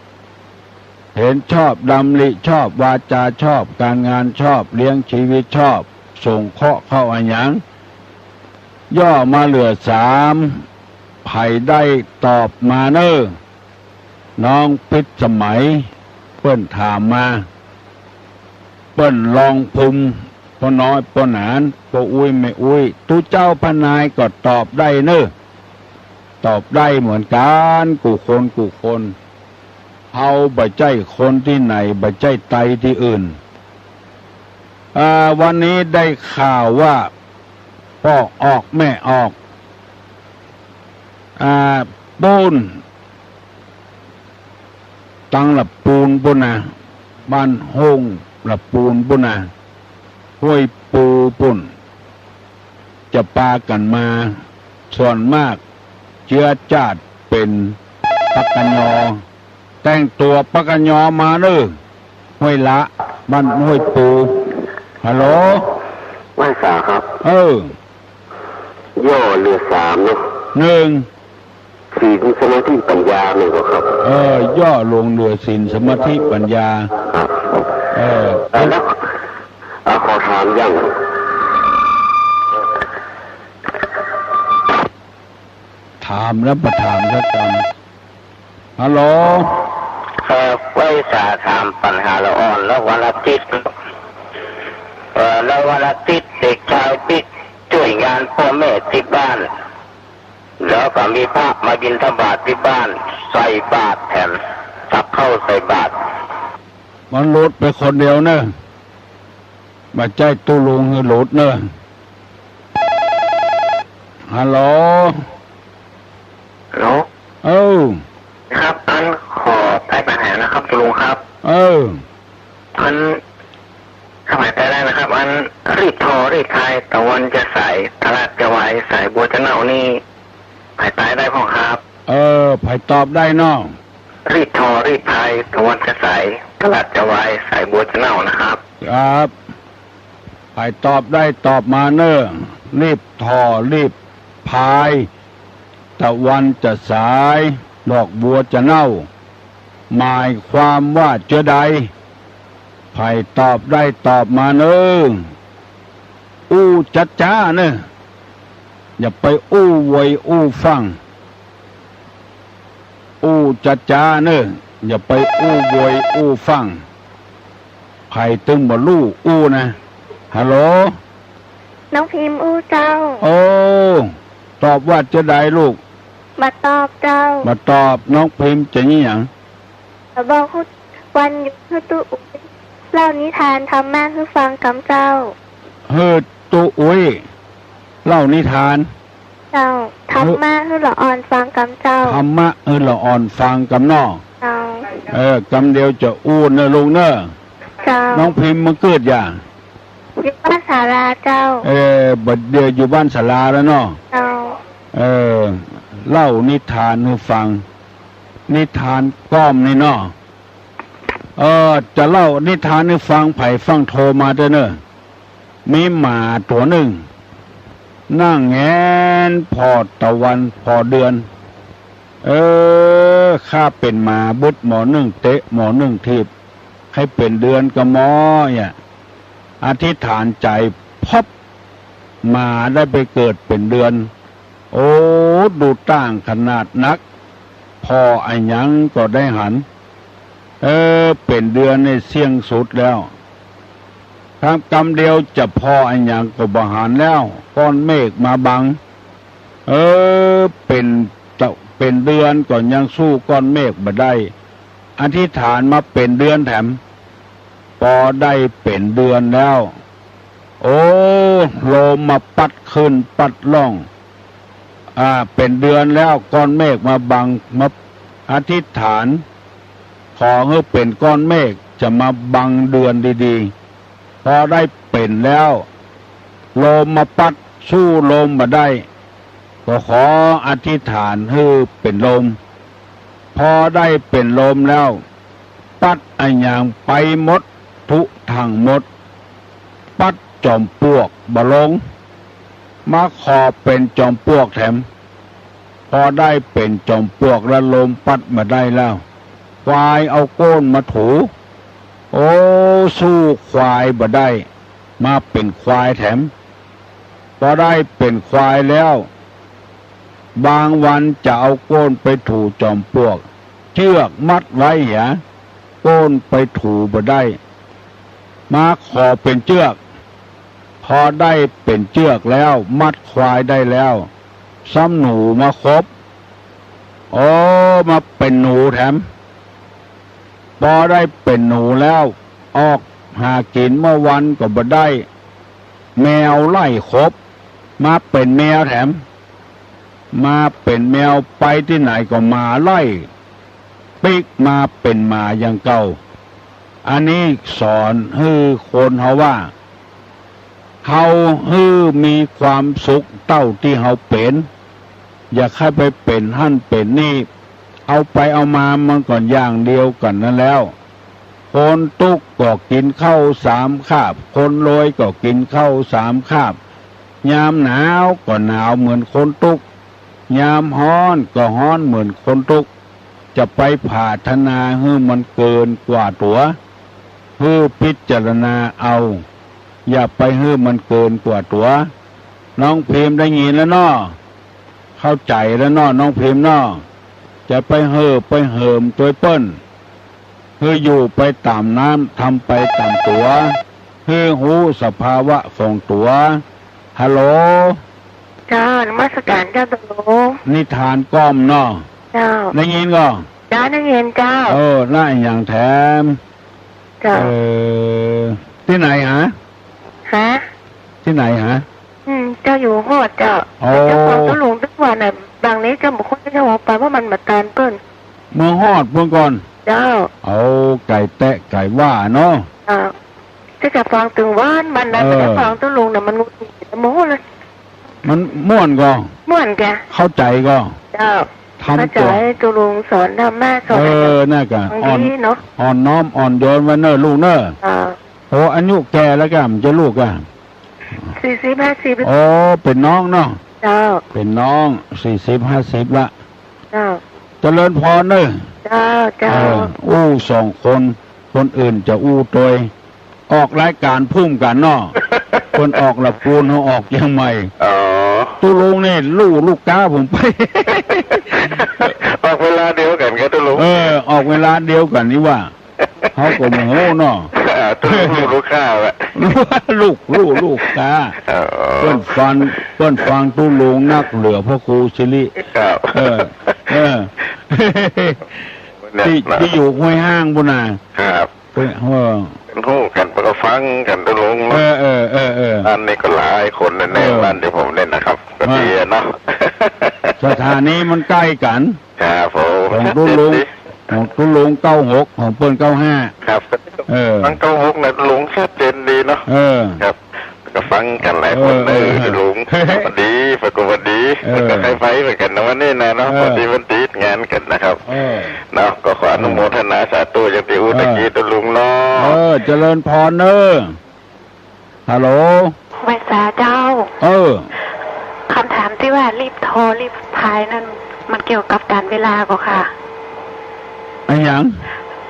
เห็นชอบ ดำริชอบ วาจาชอบ ก๋านงานชอบ เลี้ยงชีวิตชอบ สงเคราะห์เข้าอะหยัง ย่อมาเหลือสาม ใผได้ตอบมาเน่อ น้องพิษสมัย เปิ้นถามมา เปิ้นลองภูมิ ป้อน้อยป้อหนาน ป้ออุ๊ยแม่อุ๊ย ตุ๊เจ้าพระนายก็ตอบได้เน่อ ตอบได้เหมือนกั๋น กู้คนกู้คน เฮาบ่ใจ้คนตี้ไหน บ่ใจ้ไตตี้อื่น อ่า วันนี้ได้ข่าวว่า ป้อออกแม่ออก ปู๊น ตังละปูนปู๊นนะ บ้านห้งละปูนปู๊นนะ ห้วยปูปู๊น จะปากั๋นมา ส่วนมากเจื๊อจาติเป๋นปากกะยอ แต่งตั๋วปากกะยอมาเน่อ ห้วยละ บ้านห้วยปู ฮัลโหล ไหว้สาครับ เออ ย่อเหลือสามเนาะ หนึ่ง ศีล สมาธิ ปัญญา แม่นบ่ครับ เออ ย่อลงเหลือศีล สมาธิ ปัญญา ครับ เออ เออ แล้ว เอ่อ ขอถามอย่าง ถามแล้วบ่ถามสักกำ ฮัลโหล เอ่อ ไหว้สาถามปัญหาละอ่อน แล้ววันอาทิตย์ เอ่อ แล้ววันอาทิตย์เด็กชายปิ๊กจ้วยงานป้อแม่ตี้บ้าน แล้วก็มีพระมาบิณฑบาตตี้บ้าน ใส่บาตรแถม ตักข้าวใส่บาตร มันหลุดไปคนเดียวเน่อ บ่ใจ้ตุ๊ลุงหื้อหลุดเน่อ ฮัลโหล ฮัลโหล เออ ครับ อันขอไต่ปัญหานะครับ ตุ๊ลุงครับ เออ อัน ถ้าใผไต่ได้นะครับ อัน รีบถ่อรีบพาย ตะวันจะสาย ตลาดจะวาย สายบัวจะเน่านี่ ใผไต่ได้พ่องครับ เออ ใผตอบได้เนาะ รีบถ่อรีบพาย ตะวันจะสาย ตลาดจะวาย สายบัวจะเน่านะครับ ครับ ใผตอบได้ตอบมาเน่อ รีบถ่อรีบพาย ตะวันจะสาย ดอกบัวจะเน่า หมายความว่าเจ้าใด ใผตอบได้ตอบมาเน่อ อู้จ๊าๆ เน่อ อย่าไปอู้โวยอู้ฟั่ง อู้จ๊าๆ เน่อ อย่าไปอู้โวยอู้ฟั่ง ใผตึงบ่ฮู้อู้นะ ฮัลโหล น้องพิมพ์อู้เจ้า โอ้ ตอบว่าเจ้าใดลูก บ่ตอบเจ้า บ่ตอบ น้องพิมพ์จะอี้หยัง บ่บอกฮู้ วันหยุดหื้อตุ๊อุ๊ย เล่านิทานธรรมะหื้อฟังกำเจ้า หื้อตุ๊อุ๊ย เล่านิทาน เจ้า ธรรมะหื้อละอ่อนฟังกำเจ้า ธรรมะหื้อละอ่อนฟังกำเนาะ เจ้า เออ กำเดียวจะอู้เน่อลูกเน่อ เจ้า น้องพิมพ์มาเกิดอย่า อยู่บ้านศาลาเจ้า เออ บัดเดี๋ยวอยู่บ้านศาลาแล้วเนาะ เจ้า เออ เล่านิทานหื้อฟัง นิทานก้อมนี่เนาะ เออ จะเล่านิทานหื้อฟัง ใผฟั่งโทรมาเต๊อะเน่อ มีหมาตั๋วนึ่ง นั่งแหงนผ่อตะวันผ่อเดือน เออ ข้าเป๋นหมาบึดหมอนึ่งเตะหมอนึ่งถีบ ใค่เป๋นเดือนก่อหมอเนี่ย อธิษฐานใจ๋ พับ หมาได้ไปเกิดเป๋นเดือน โอ้ ดูต่างขนาดนัก ผ่ออะหยังก็ได้หัน เออ เป๋นเดือนนี่เสี้ยงสุดแล้ว ถามกำเดียวจะผ่ออะหยังก็บ่หันแล้ว ก้อนเมฆมาบัง เออ เป๋นตะ เป๋นเดือนก็ยังสู้ก้อนเมฆบ่ได้ อธิษฐานมาเป๋นเดือนแถม ปอได้เป๋นเดือนแล้ว โอ้ ลมมาปั๊ดขึ้นปั๊ดล่อง อ่า เป๋นเดือนแล้ว ก้อนเมฆมาบัง มาอธิษฐาน ขอหื้อเป๋นก้อนเมฆ จะมาบังเดือนดีๆ ปอได้เป๋นแล้ว ลมมาปั๊ด สู้ลมบ่ได้ ก็ขออธิษฐานหื้อเป๋นลม ปอได้เป๋นลมแล้ว ปั๊ดอะหยังไปหมด ตุ๊ตังหมด ปั๊ดจอมปลวกบ่ลง มาขอเป๋นจอมปลวกแถม ปอได้เป๋นจอมปลวกแล้ว ลมปั๊ดบ่ได้แล้ว ควายเอาโก้นมาถู โอ้ สู้ควายบ่ได้ มาเป๋นควายแถม ปอได้เป๋นควายแล้ว บางวันจะเอาโก้นไปถูจอมปลวก เจื้อกมัดไว้เหีย โก้นไปถูบ่ได้ มาขอเป๋นเจื้อก ปอได้เป๋นเจื้อกแล้ว มัดควายได้แล้ว ซ้ำหนูมาคบ โอ้ มาเป๋นหนูแถม ปอได้เป๋นหนูแล้ว ออกหากิ๋นเมื่อวันก็บ่ได้ แมวไล่คบ มาเป๋นแมวแถม มาเป๋นแมว ไปตี้ไหนก็หมาไล่ ปิ๊กมาเป๋นหมาอย่างเก่า อันนี้สอนหื้อคนเฮาว่า เฮาหื้อมีความสุขเต้าตี้เฮาเป๋น อย่าใค่ไปเป๋นหั้นเป๋นนี่ เอาไปเอามามันก็อย่างเดียวกั๋นนั้นแหละ คนตุ๊กข์ก็กิ๋นข้าวสามคาบ คนรวยก็กิ๋นข้าวสามคาบ ยามหนาวก็หนาวเหมือนคนตุ๊กข์ ยามฮ้อนก็ฮ้อนเหมือนคนตุ๊กข์ จะไปผาถนาหื้อมันเกินกว่าตั๋ว หื้อพิจารณาเอา อย่าไปหื้อมันเกินกว่าตั๋ว น้องพิมพ์ได้ยินแล้วเนาะ เข้าใจ๋แล้วเนาะ น้องพิมพ์เนาะ จะไปเฮ่อไปเหิมตวยเปิ้น หื้ออยู่ไปต๋ามน้ำ ทำไปต๋ามตั๋ว หื้อฮู้สภาวะของตั๋ว ฮัลโหล เจ้า นมัสก๋านเจ้าตุ๊ลุง นิทานก้อมเนาะ เจ้า ได้ยินก่อ เจ้า ได้ยินเจ้า เออ ละอะหยังแถม เจ้า เออ ตี้ไหนหา ฮะ ตี้ไหนหา อืม เจ้าอยู่ฮอดเจ้า โอ้ เจ้าฟังตุ๊ลุงตึกวันน่ะ บางนี้เจ้าบ่ค่อยได้เว้าไปว่ามันบ่ตานเปิ้น เมืองฮอดเปิ้นก่อน เจ้า เอา ไก่แตะไก่ว่าเนาะ เจ้า เจ้าจะฟังตึงวัน วันนั้น เออ เจ้าฟังตุ๊ลุงน่ะ มันหงุดหงิดโมโหเลย มันม่วนก่อ ม่วนก่อ เข้าใจ๋ก่อ เจ้า ทำตั๋ว เข้าใจ๋ตุ๊ลุงสอนธรรมะ สอน เออ น่ะก่อ อ่อน ดีเนาะ อ่อนน้อมอ่อนโยนไว้เน่อลูกเน่อ เจ้า โอ้ อายุแก่แล้วก่อ มันจะลูกก่อ สี่สิบห้าสิบ โอ้ เป๋นน้องเนาะ เจ้า เป๋นน้อง สี่สิบห้าสิบละ เจ้า เจริญพรเน่อ เจ้า เจ้า เออ อู้สองคน คนอื่นจะอู้ตวย ออกรายก๋านพุ่มกั๋นเนาะ เปิ้นออกละปูน เฮาออกเจียงใหม่ อ๋อ ตุ๊ลุงนี่ลู่ลูกก๊าผมไป ออกเวลาเดียวกั๋นครับตุ๊ลุง เออ ออกเวลาเดียวกั๋นนี่ว่า เฮาก็โมโหเนาะ อ่า ตุ๊ลุงลู่ลูกก๊าแหละ ลู่ ลู่ลูกก๊า อ๋อ เปิ้นฟัง เปิ้นฟังตุ๊ลุงนักเหลือพระครูสิริ ครับ เออ เออ เนี่ย ตี้ นะ ตี้อยู่ห้วยห้างปู้นน่ะ ครับ เปิ้น เออ เปิ้นฮู้กั๋น เปิ้นก็ฟังกั๋นตุ๊ลุงเนาะ เออ เออ เออ เออ อันนี้ก็หลายคนแน่ๆ เออ บ้านตี้ผมเนี่ยนะครับ ก็ เออ ดีอะเนาะ สถานีมันใก้กั๋น ครับผม ของตุ๊ลุง ชัดเจนดี ของตุ๊ลุงเก้าหก ของเปิ้นเก้าห้า ครับ เออ ฟังเก้าหกน่ะลุงชัดเจนดีเนาะ เออ ครับ ก็ฟังกั๋นหลายคน เออ เออ เออ ลุง เออ พอดี ปรากฏพอดี เออ ก็ใค่ไปเหมือนกั๋นนะวันนี้นะเนาะ เออ พอดีวันติดงานกั๋นนะครับ เออ เนาะ ก็ขออนุโมทนาสาธุอย่างตี้อู้ตะกี้ เออ ตุ๊ลุงเนาะ เออ เจริญพรเน่อ ฮัลโหล ไหว้สาเจ้า เออ กำถามตี้ว่าลีบทอลีบพายนั้น มันเกี่ยวกับก๋านเวลาก่อค่ะ อะหยัง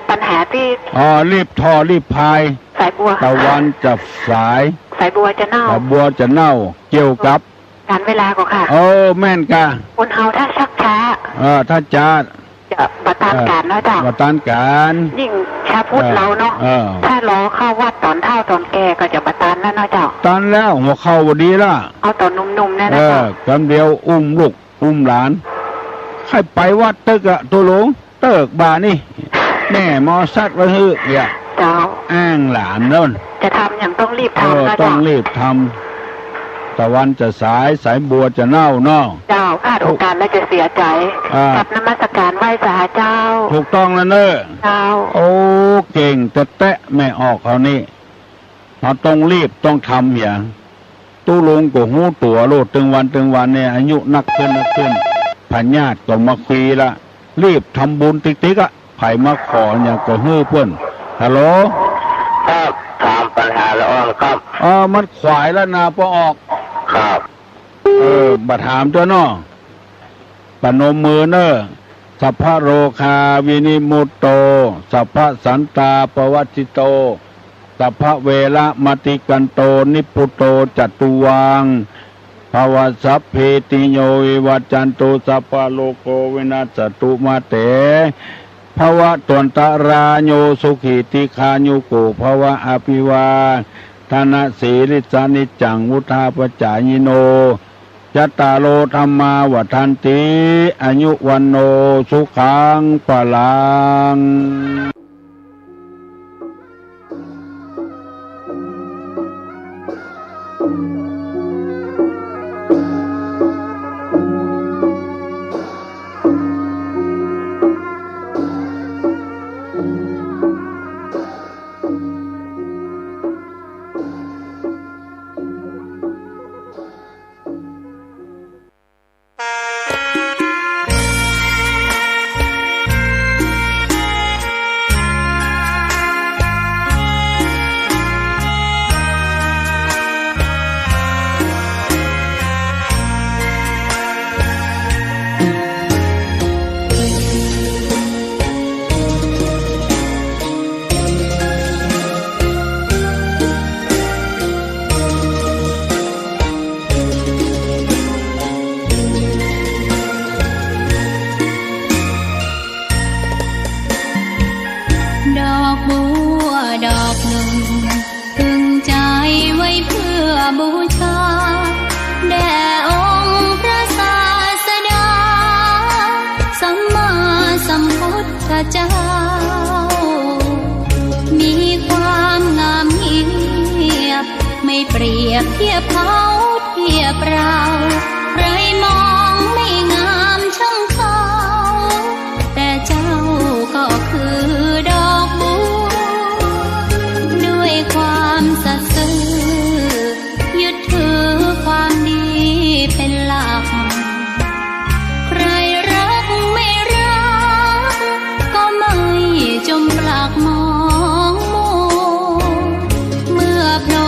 ปัญหาตี้ อ๋อ ลีบทอลีบพาย สายบัว ตะวันจะสาย สายบัวจะเน่า สายบัวจะเน่า เกี่ยวกับ ก๋านเวลาก่อค่ะ เออ แม่นก่ะ คนเฮาถ้าชักจ๊า เออ ถ้าจ๊า จะบ่ตานก๋านเนาะเจ้า เออ บ่ตานก๋าน ยิ่งชาวพุทธ เออ เฮาเนาะ เออ ถ้ารอเข้าวัดต๋อนเฒ่าต๋อนแก่ก็จะบ่ตานแล้วเนาะเจ้า ตานแล้ว หัวเข่าบ่ดีละ เอาต๋อนหนุ่มๆ นั่นนะเจ้า เออ กำเดียวอุ้มลูกอุ้มหลาน ใค่ไปวัดตึกอะ ตุ๊ลุง เติ๊กบ่านี่ แม่หมอสัตว์ไว้หื้อเหีย เจ้า อ้างหลานโน่น จะทำอย่างต้องรีบทำ เออ นะเจ้า ต้องรีบทำ ตะวันจะสาย สายบัวจะเน่าเนาะ เจ้า พลาดโอกาสแล้วจะเสียใจ อ่า กราบนมัสการไหว้สาเจ้า ถูกต้องแล้วเน่อ เจ้า โอ้ เก่งแต๊ๆ แม่ออกเฮานี่ เฮาต้องรีบต้องทำเหีย ตุ๊ลุงก็ฮู้ตั๋วโลด ตึงวันตึงวันเนี่ย อายุนักขึ้นนักขึ้น พญาติก็มาคุยละ รีบทำบุญติ๊กๆ อะ ใผมาขอหยังก็หื้อเปิ้น ฮัลโหล ครับ ถามปัญหาละอ่อนครับ เออ มันขวายแล้วนาปอออก ครับ เออ บ่ถามตั๊วเนาะ ประนมมือเน่อ สัพพะโรคาวินิมุตโต สัพพะสันตาปวัชชิโต สัพพะเวระมะติกันโต นิพพุโตจตุวัง ภวะ สัพพีติโยวิวัชชันตุ สัพพะโรโควินัสสะตุมาเต ภวัตวันตะราโย สุขีติคายุโกภวะ อภิวาทะนะสีลิสสะนิจจัง วุฑฒาปะจายิโน จัตตาโร ธัมมา วัฑฒันติ อายุ วัณโณ สุขัง พะลัง บูชาแด่องค์พระศาสดาสัมมาสัมพุทธเจ้า มีความงามเงียบ ไม่เปรียบเทียบเขาเทียบเรา ใครมองไม่งามช่างเขา แต่เจ้าก็คือดอกบัว ด้วยความสัตย์ซื่อ ยึดถือความดีเป็นหลัก ใครรักไม่รัก ก็ไม่จมปลักมองมัว เมื่อโผล่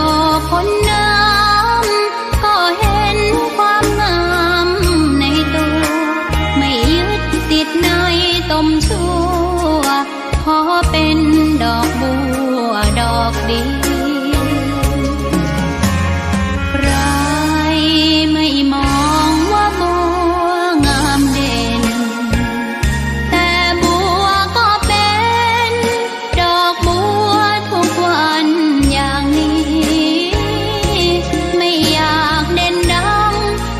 พ้นน้ำ ก็เห็นความงามในตัว ไม่ยึดติดในตมชั่ว ขอเป็นดอกบัวดอกเดียว ใครไม่มองว่าบัวงามเด่น แต่บัวก็เป็นดอกบัวทุกวันอย่างนี้ ไม่อยากเด่นดัง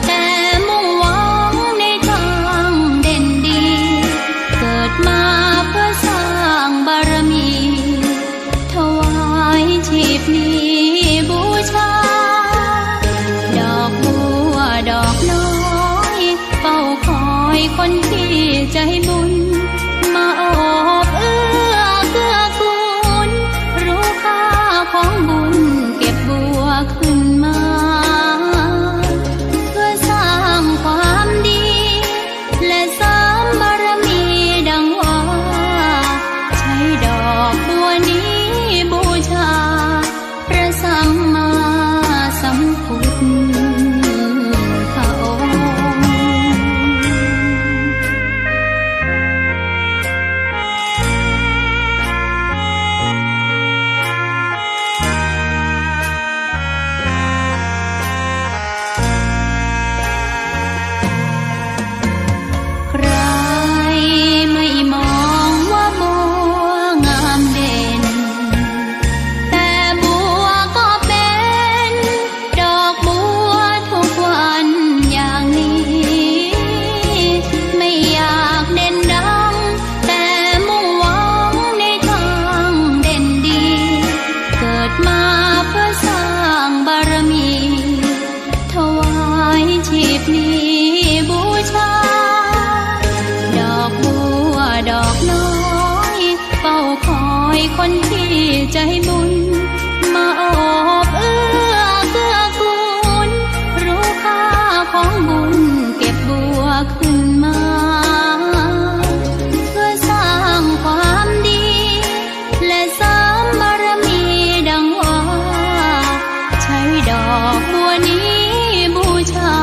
แต่มุ่งหวังในทางเด่นดี เกิดมาเพื่อสร้างบารมี ถวายชีพนี้บูชา ดอกบัวดอกน้อย เฝ้าคอยคนที่ใจบุญ มาโอบเอื้อเกื้อกูล รู้ค่าของบุญเก็บบัวขึ้นมา เพื่อสร้างความดี และเสริมบารมีดังว่า ใช้ดอกบัวนี้บูชา พระสัมมาสัมพุทธองค์ ใครไม่มองว่าบัวงามเด่น แต่บัวก็เป็นดอกบัวทุกวันอย่างนี้ ไม่อยากเด่นดัง แต่มุ่งหวังในทางเด่นดี เกิดมาเพื่อสร้างบารมี ถวายชีพนี้บูชา ดอกบัวดอกน้อย เฝ้าคอยคนที่ใจบุญ มาโอบเอื้อเกื้อกูล รู้ค่าของบุญเก็บบัวขึ้นมา เพื่อสร้างความดี และเสริมบารมีดังว่า ใช้ดอกบัวนี้บูชา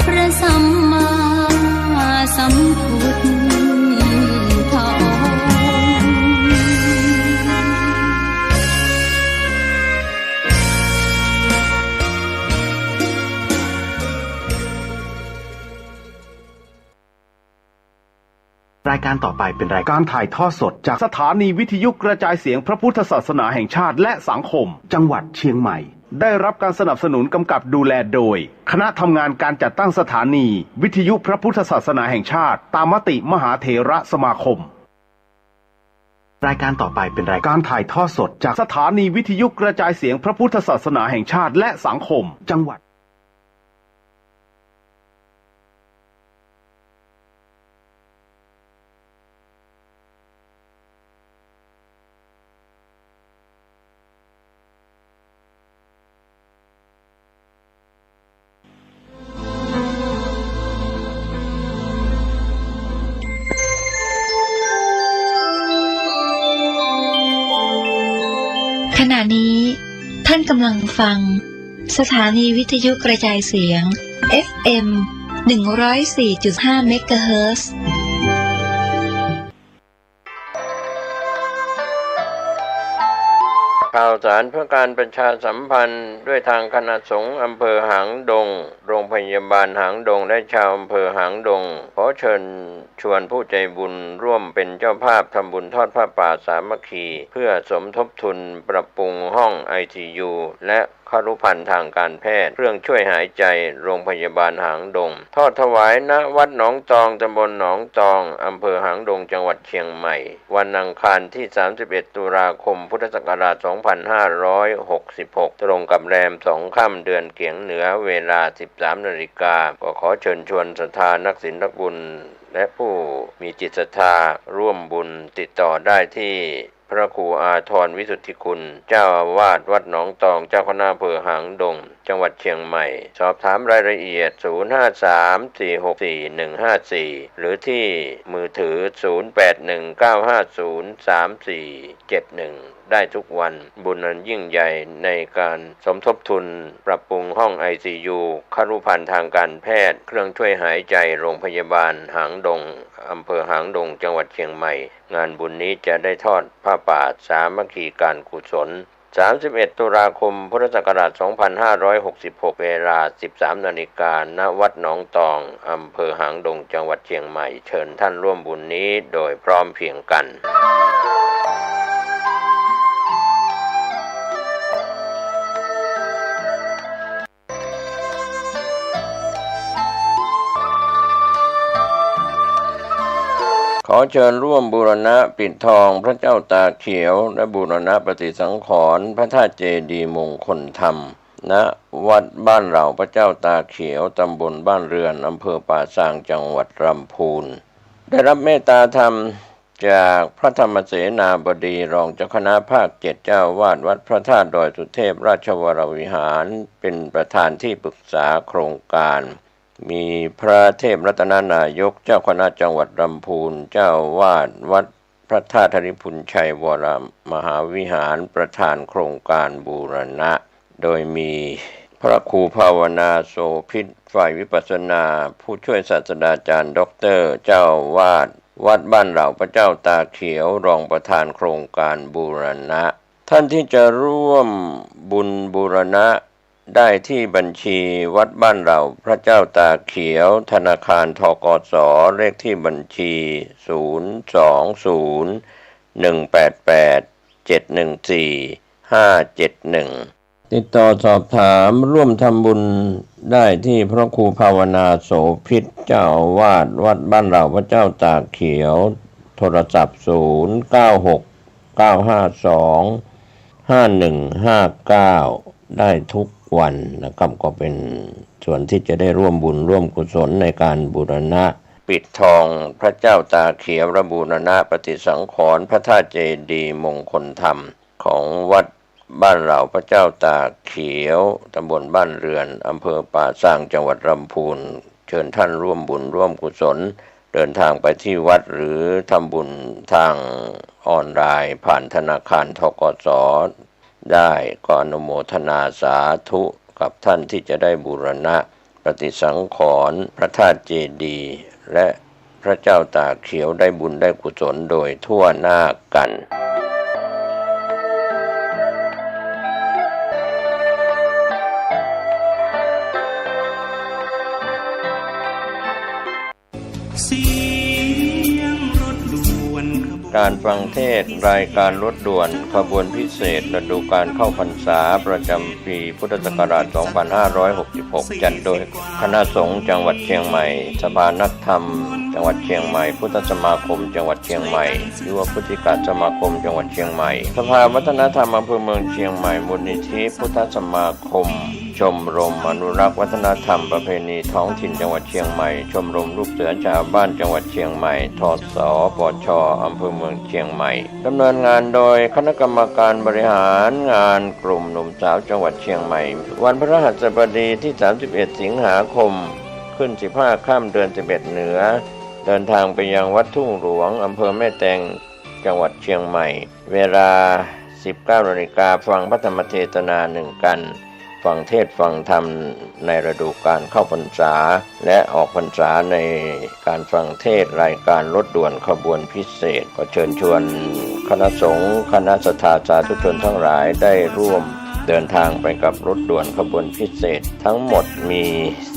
พระสัมมาสัมพุทธองค์ รายการต่อไปเป็นรายการถ่ายทอดสดจากสถานีวิทยุกระจายเสียงพระพุทธศาสนาแห่งชาติและสังคม จังหวัดเชียงใหม่ ได้รับการสนับสนุนกำกับดูแลโดย คณะทำงานการจัดตั้งสถานีวิทยุพระพุทธศาสนาแห่งชาติ ตามมติมหาเถรสมาคม รายการต่อไปเป็นรายการถ่ายทอดสดจากสถานีวิทยุกระจายเสียงพระพุทธศาสนาแห่งชาติและสังคม จังหวัด ขณะนี้ท่านกำลังฟังสถานีวิทยุกระจายเสียง เอฟเอ็ม หนึ่งร้อยสี่จุดห้า เมกะเฮิรตซ์ ข่าวสารเพื่อการประชาสัมพันธ์ ด้วยทางคณะสงฆ์อำเภอหางดง โรงพยาบาลหางดง และชาวอำเภอหางดง ขอเชิญชวนผู้ใจบุญร่วมเป็นเจ้าภาพทำบุญทอดผ้าป่าสามัคคี เพื่อสมทบทุนปรับปรุงห้อง ไอซียู และ ครุภัณฑ์ทางการแพทย์ เครื่องช่วยหายใจ โรงพยาบาลหางดง ทอดถวาย ณ วัดหนองตอง ตำบลหนองตอง อำเภอหางดง จังหวัดเชียงใหม่ วันอังคารที่ สามสิบเอ็ด ตุลาคม พุทธศักราช สองพันห้าร้อยหกสิบหก ตรงกับแรมสองค่ำ เดือนเกียงเหนือ เวลา สิบสาม นาฬิกา ก็ขอเชิญชวนศรัทธานักศีลนักบุญ และผู้มีจิตศรัทธาร่วมบุญ ติดต่อได้ที่ พระครูอาทรวิสุทธิคุณ เจ้าอาวาสวัดหนองตอง เจ้าคณะอำเภอหางดง จังหวัดเชียงใหม่ สอบถามรายละเอียด ศูนย์ห้าสาม สี่หกสี่ หนึ่งห้าสี่ หรือที่มือถือ ศูนย์แปดหนึ่ง เก้าห้าศูนย์ สามสี่เจ็ดหนึ่ง ได้ทุกวัน บุญอันยิ่งใหญ่ในการสมทบทุนปรับปรุงห้อง ไอซียู ครุภัณฑ์ทางการแพทย์ เครื่องช่วยหายใจ โรงพยาบาลหางดง อำเภอหางดง จังหวัดเชียงใหม่ งานบุญนี้จะได้ทอดผ้าป่าสามัคคีการกุศล สามสิบเอ็ด ตุลาคม พุทธศักราช สองพันห้าร้อยหกสิบหก เวลา สิบสาม นาฬิกา ณ วัดหนองตอง อำเภอหางดง จังหวัดเชียงใหม่ เชิญท่านร่วมบุญนี้โดยพร้อมเพรียงกัน ขอเชิญร่วมบูรณะปิดทองพระเจ้าตาเขียว และบูรณะปฏิสังขรณ์พระธาตุเจดีย์มงคลธรรม ณ วัดบ้านเหล่าพระเจ้าตาเขียว ตำบลบ้านเรือน อำเภอป่าซาง จังหวัดลำพูน ได้รับเมตตาธรรม จากพระธรรมเสนาบดีรองเจ้าคณะภาคเจ็ด เจ้าอาวาสวัดพระธาตุดอยสุเทพราชวรวิหาร เป็นประธานที่ปรึกษาโครงการ มีพระเทพรัตนนายกเจ้าคณะจังหวัดลำพูน เจ้าอาวาสวัดพระธาตุธริพุนชัยวรมหาวิหาร ประธานโครงการบูรณะ โดยมีพระครูภาวนาโสภิต ฝ่ายวิปัสสนา ผู้ช่วยศาสตราจารย์ด็อกเตอร์ เจ้าอาวาสวัดบ้านเหล่าพระเจ้าตาเขียว รองประธานโครงการบูรณะ ท่านที่จะร่วมบุญบูรณะได้ที่บัญชีวัดบ้านเหล่าพระเจ้าตาเขียว ธนาคาร ธ.ก.ส. เลขที่บัญชี ศูนย์สองศูนย์ หนึ่งแปดแปด เจ็ดหนึ่งสี่ ห้าเจ็ดหนึ่ง ติดต่อสอบถามร่วมทำบุญได้ที่พระครูภาวนาโสภิต เจ้าอาวาสวัดบ้านเหล่าพระเจ้าตาเขียว โทรศัพท์ ศูนย์เก้าหก เก้าห้าสอง ห้าหนึ่งห้าเก้า ได้ทุกวันนะครับ ก็เป็นส่วนที่จะได้ร่วมบุญร่วมกุศลในการบูรณะปิดทองพระเจ้าตาเขียว และบูรณะปฏิสังขรณ์พระธาตุเจดีย์มงคลธรรม ของวัด บ้านเหล่าพระเจ้าตาเขียว ตำบลบ้านเรือน อำเภอป่าซาง จังหวัดลำพูน เชิญท่านร่วมบุญร่วมกุศล เดินทางไปที่วัดหรือทำบุญทางออนไลน์ผ่านธนาคาร ธ.ก.ส. ได้ ก็อนุโมทนาสาธุกับท่านที่จะได้บูรณะปฏิสังขรณ์พระธาตุเจดีย์ และ พระเจ้าตาเขียวได้บุญได้กุศลโดยทั่วหน้ากัน เสียงรถด่วนขบวน การฟังเทศน์รายการรถด่วนขบวนพิเศษฤดูกาลเข้าพรรษาประจำปีพุทธศักราช สองพันห้าร้อยหกสิบหก จัดโดย คณะสงฆ์จังหวัดเชียงใหม่ สภานักธรรมจังหวัดเชียงใหม่ พุทธสมาคมจังหวัดเชียงใหม่ ยุวพุทธิกสมาคมจังหวัดเชียงใหม่ สภาวัฒนธรรมอำเภอเมืองเชียงใหม่ มูลนิธิพุทธสมาคม ชมรมอนุรักษ์วัฒนธรรมประเพณีท้องถิ่นจังหวัดเชียงใหม่ ชมรมลูกเสือชาวบ้านจังหวัดเชียงใหม่ ท.ส.ป.ช. อำเภอเมืองเชียงใหม่ ดำเนินงานโดยคณะกรรมการบริหารงานกลุ่มหนุ่มสาวจังหวัดเชียงใหม่ วันพฤหัสบดีที่ สามสิบเอ็ด สิงหาคม ขึ้น สิบห้า ค่ำ เดือน สิบเอ็ด เหนือ เดินทางไปยังวัดทุ่งหลวง อำเภอแม่แตง จังหวัดเชียงใหม่ เวลา สิบเก้า นาฬิกา ฟังพระธรรมเทศนาหนึ่งกัน ฟังเทศน์ฟังธรรมในฤดูกาลเข้าพรรษา และออกพรรษาในการฟังเทศน์รายการรถด่วนขบวนพิเศษ ก็เชิญชวนคณะสงฆ์ คณะศรัทธาสาธุชนทั้งหลายได้ร่วม เดินทางไปกับรถด่วนขบวนพิเศษทั้งหมดมี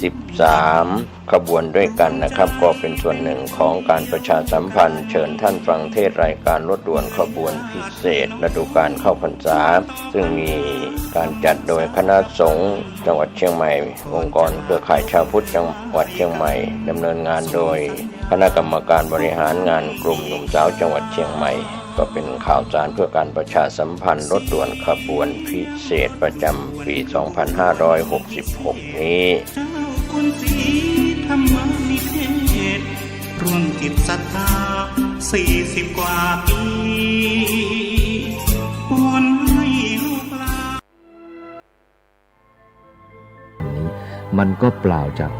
สิบสาม ขบวนด้วยกันนะครับ ก็เป็นส่วนหนึ่งของการประชาสัมพันธ์เชิญท่านฟังเทศน์รายการรถด่วนขบวนพิเศษฤดูกาลเข้าพรรษา ซึ่งมีการจัดโดยคณะสงฆ์จังหวัดเชียงใหม่ องค์กรเครือข่ายชาวพุทธจังหวัดเชียงใหม่ ดำเนินงานโดยคณะกรรมการบริหารงานกลุ่มหนุ่มสาวจังหวัดเชียงใหม่ ก็เป็นข่าวสารเพื่อการประชาสัมพันธ์รถด่วนขบวนพิเศษประจำปี สองพันห้าร้อยหกสิบหก นี้ เจ้าคุณศรีธรรมนิเทศ ร่วมจิตศรัทธา สี่สิบกว่าปี ควรให้ลูกหลาน นี้มันก็เปล่าจาก